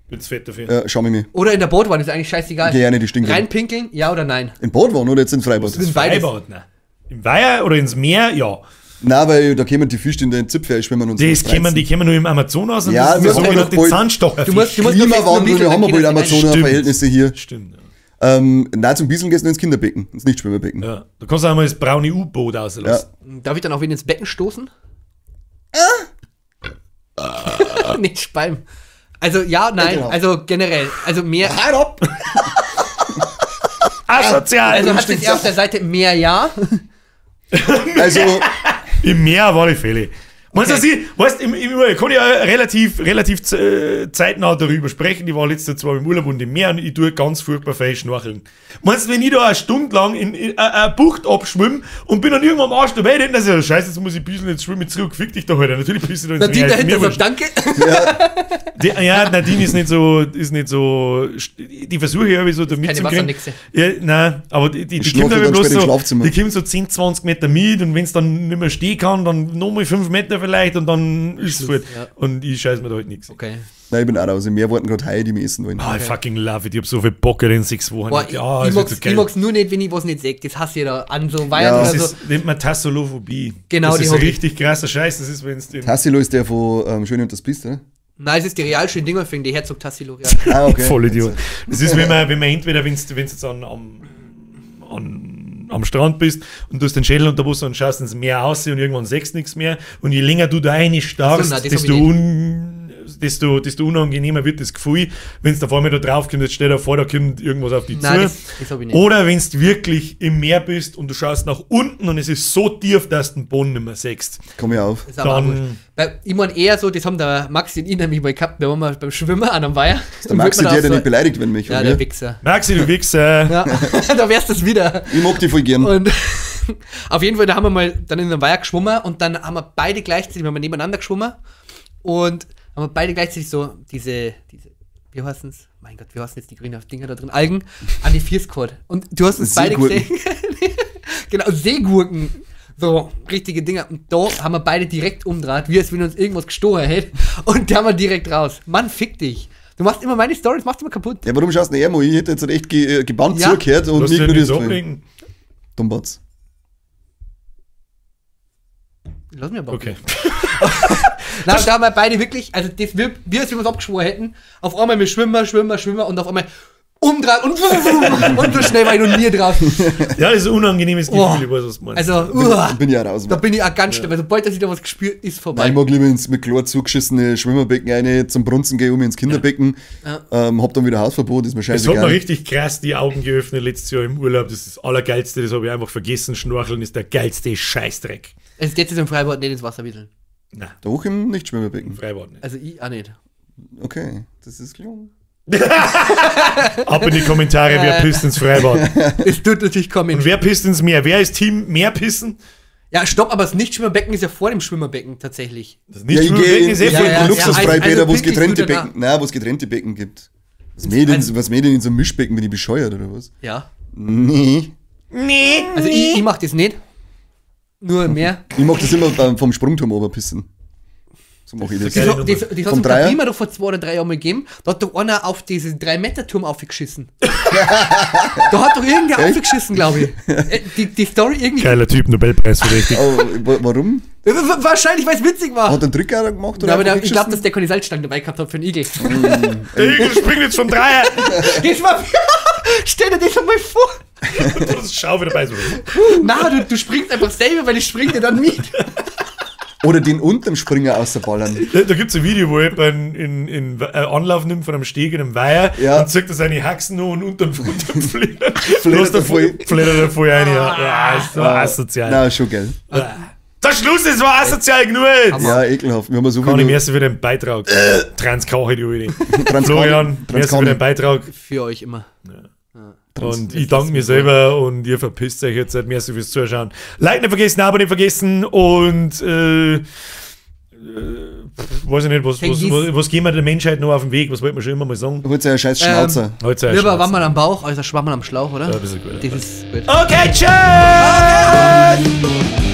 A: Bin's fett dafür.
B: Ja, schau mich mir.
C: oder in der Bootwanne, ist eigentlich scheißegal.
B: Geh ja nicht, die stinken.
C: Reinpinkeln, ja oder nein?
B: In Badwanne oder jetzt ins Freibad?
C: sind beides.
A: Freibad, nein. Im Weiher oder ins Meer, ja.
B: Nein, weil da kämen die Fische in den Zipfel schwimmen und
A: Das kämen, die kämen nur im Amazonas und
B: Ja,
A: das sind
B: wir
A: die
B: haben
A: sogenannte
B: doch bald-
A: Zahnstocherfische.
C: Du musst noch
B: Klimawandel, wir haben ja bald Amazonas-Verhältnisse hier.
A: Stimmt, ja.
B: Nein, zum Bieseln gehst du ins Kinderbecken, ins Nichtschwimmerbecken.
A: Ja. Da kannst du auch mal das braune U-Boot rauslassen.
C: Darf ich dann auch wieder ins Becken stoßen? Nicht spalm. Also ja, nein,
B: genau.
C: also generell. Also mehr.
B: Halt ab!
A: Asozial!
C: Also hat es eher auf der Seite mehr ja.
B: Also,
A: Im Meer auf alle Fälle. Meinst du, sie, weißt, im Urlaub kann ich ja relativ zeitnah darüber sprechen. Ich war letztes Jahr im Urlaub und im Meer und ich tue ganz furchtbar viel schnorcheln. Meinst du, wenn ich da eine Stunde lang in eine Bucht abschwimme und bin dann irgendwann am Arsch dabei, dann ist ja scheiße, jetzt muss ich ein bisschen, jetzt schwimme ich zurück, fick dich doch heute. Natürlich bist du da ins
C: Nadine
A: Meer. ist mir
C: dahinter sagt
A: wurscht.
C: Danke.
A: Die, ja, Nadine ist nicht so, die versuche ich irgendwie so da mitzukriegen.
C: Wassernixe.
A: Ja, nein, aber die kommt
B: schnorchel
A: aber
B: dann
A: bloß
B: später im
A: so,
B: Schlafzimmer.
A: die kommt so 10, 20 Meter mit und wenn es dann nicht mehr stehen kann, dann nochmal 5 Meter vielleicht und dann ist es fort.
C: ja.
A: Und ich scheiß mir da halt nichts.
C: Okay.
B: nein, ich bin auch raus. Im Meer warten gerade Haie, die mich essen wollen.
A: Ah, I fucking love it. Ich hab so viel Bock in den 6 Wochen.
C: Boah,
A: ja,
C: ich
A: es wird
C: mag's,
A: so geil.
C: ich mag's nur nicht, wenn ich was nicht sehe. Das hasse ich da an so Weihern
B: Ja.
C: oder
A: Das
C: so.
A: ist, nennt man Tassolophobie.
C: Genau,
A: das
C: die
A: ist
C: hab ich.
A: richtig krasser Scheiß. Das ist, wenn es den.
B: Tassilo ist der von Schöne und das Biest, oder?
C: Nein, es ist die Realschule in Dingolfing, die Herzog Tassilo Real.
B: Ah, okay.
A: Vollidiot. Das ist, wenn man entweder, wenn du jetzt am Strand bist und du hast den Schädel unter Wasser und schaust ins Meer aus und irgendwann siehst nichts mehr. Und je länger du da reinstarrst,
C: Ach so, nein, das hab ich
A: desto unangenehmer wird das Gefühl, wenn es da vor mir da drauf kommt, jetzt stell dir vor, da kommt irgendwas auf dich
C: Nein,
A: zu.
C: das hab ich nicht.
A: Oder wenn du wirklich im Meer bist und du schaust nach unten und es ist so tief, dass du den Boden nicht mehr siehst.
B: Komm ich auf.
C: Ist aber auch
A: Dann-
C: wurscht. Weil ich mein eher so, das haben der Maxi und ich nämlich mal gehabt, wir waren mal beim Schwimmen an einem Weiher.
B: Ist der Maxi der, der nicht beleidigt, wenn mich.
C: Ja,
B: oder?
C: der Wichser.
A: Maxi, du Wichser.
C: Ja, da wär's das wieder.
B: Ich mag die voll gern.
C: Und auf jeden Fall, da haben wir mal dann in einem Weiher geschwommen und dann haben wir beide gleichzeitig, wir haben nebeneinander geschwommen und haben wir beide gleichzeitig so diese, wie heißen's? Mein Gott, wie heißen jetzt die grünen Dinger da drin? Algen an die Füße geholt. Und du hast uns beide
B: Seegurken.
C: gesehen. Genau, Seegurken. So, richtige Dinger. Und da haben wir beide direkt umdraht, wie als wenn uns irgendwas gestohlen hätte. Und da haben wir direkt raus. Mann, fick dich. Du machst immer meine Stories, machst immer kaputt.
B: Ja, warum schaust du denn her, Ich hätte jetzt halt echt gebannt
C: Ja.
B: zugehört und
A: Lass
B: mich
A: dich nicht
B: ignorierst.
A: so ablenken.
B: Dummbatz.
C: Lass mich aber.
A: Okay.
C: Na, da haben wir beide wirklich, also das, wir als wenn wir uns abgeschworen hätten, auf einmal wir schwimmen, schwimmen, schwimmen und auf einmal umdrehen und, und so schnell war ich noch nie drauf.
A: Ja, das ist ein unangenehmes Gefühl,
C: Oh.
A: ich weiß, was du meinst.
C: Also, uah,
B: Bin ich auch raus.
C: da bin ich auch ganz schnell, weil sobald dass ich da was gespürt, ist vorbei.
B: Nein, ich mag lieber ins mit Chlor zugeschissene Schwimmerbecken rein, zum Brunzen gehe um ins Kinderbecken.
C: Ja.
B: Hab dann wieder Hausverbot, ist mir
A: Es hat
B: scheißegal.
A: mir richtig krass die Augen geöffnet letztes Jahr im Urlaub. Das ist das Allergeilste, das habe ich einfach vergessen. Schnorcheln ist der geilste Scheißdreck.
C: Also jetzt ist im Freibad nicht ins Wasser wieseln.
A: Nein,
B: Doch im Nichtschwimmerbecken.
A: Freibad nicht.
C: Also ich auch nicht.
B: Okay, das ist klar.
A: Ab in die Kommentare, wer pisst ins Freibad.
C: Es tut natürlich kommen.
A: Und wer pisst ins Meer? Wer ist Team Meerpissen?
C: Ja, stopp, aber das Nichtschwimmerbecken ist ja vor dem Schwimmerbecken tatsächlich.
A: Das
B: Ja, ich gehe
A: Nichtschwimmerbecken
B: in,
A: ist eh
B: ich
A: voll
B: geh in
C: ja,
B: Luxusfreibäder,
C: also
B: wo es
C: pinkelst
B: getrennte
C: du danach?
B: Becken, nein, wo es getrennte Becken gibt. Was mir denn,
C: Also-
B: was mir denn in so einem Mischbecken, bin ich bescheuert oder was?
C: Ja.
B: Nee.
A: Nee.
C: Also ich mach das nicht. Nur mehr.
B: Ich mag das immer vom Sprungturm oben pissen. So mache ich das.
A: Geile
C: Das, das, das hat
B: Vom
C: es
B: Dreier?
C: Prima doch vor 2 oder 3 Jahren mal gegeben. Da hat doch einer auf diesen 3-Meter-Turm aufgeschissen. Da hat doch irgendwer aufgeschissen, glaube ich. Die Story irgendwie.
A: Geiler Typ, Nobelpreis verdächtig.
B: Oh, warum?
C: Wahrscheinlich, weil es witzig war.
B: Hat er einen Drücker gemacht? Oder
C: Ja, aber
B: einfach
C: der, ich glaube, dass
B: geschissen?
C: der keine Salzstangen dabei gehabt hat für den Igel.
A: Der Igel springt jetzt vom Dreier.
C: Das war. Stell dir das einmal vor.
A: Das ist Schau wieder dabei. So.
C: Na, du springst einfach selber, weil ich spring dir dann mit.
B: Oder den unterm Springer außerballern.
A: Da gibt es ein Video, wo jemand in Anlauf nimmt von einem Steg in einem Weiher
B: Ja.
A: und zieht er seine Haxen noch und unterm Flittert
B: Flittert er voll.
A: Flittert er voll rein. Ja. Ah, ist so asozial.
B: Na, schon geil.
A: Der Schluss, es war asozial genug.
B: Ja, ekelhaft. Wir haben so
A: Kann ich
B: viel.
A: merci für den Beitrag. Transkache, du Idee.
B: Transkani-
A: Florian, merci für
B: Transkani.
A: den Beitrag.
C: Für euch immer.
A: Und ich danke mir selber und ihr verpisst euch jetzt. Merci fürs Zuschauen. Like nicht vergessen, Abo nicht vergessen und weiß ich nicht, was geben wir der Menschheit noch auf den Weg? Was wollten wir schon immer mal sagen?
B: Holt sich einen scheiß Schnauzer.
A: Heute
C: Lieber Wammerl am Bauch, als ein Schwammerl am Schlauch, oder?
A: Ja, ein bisschen gut.
C: Das ist gut.
A: Okay, tschüss!
C: Okay.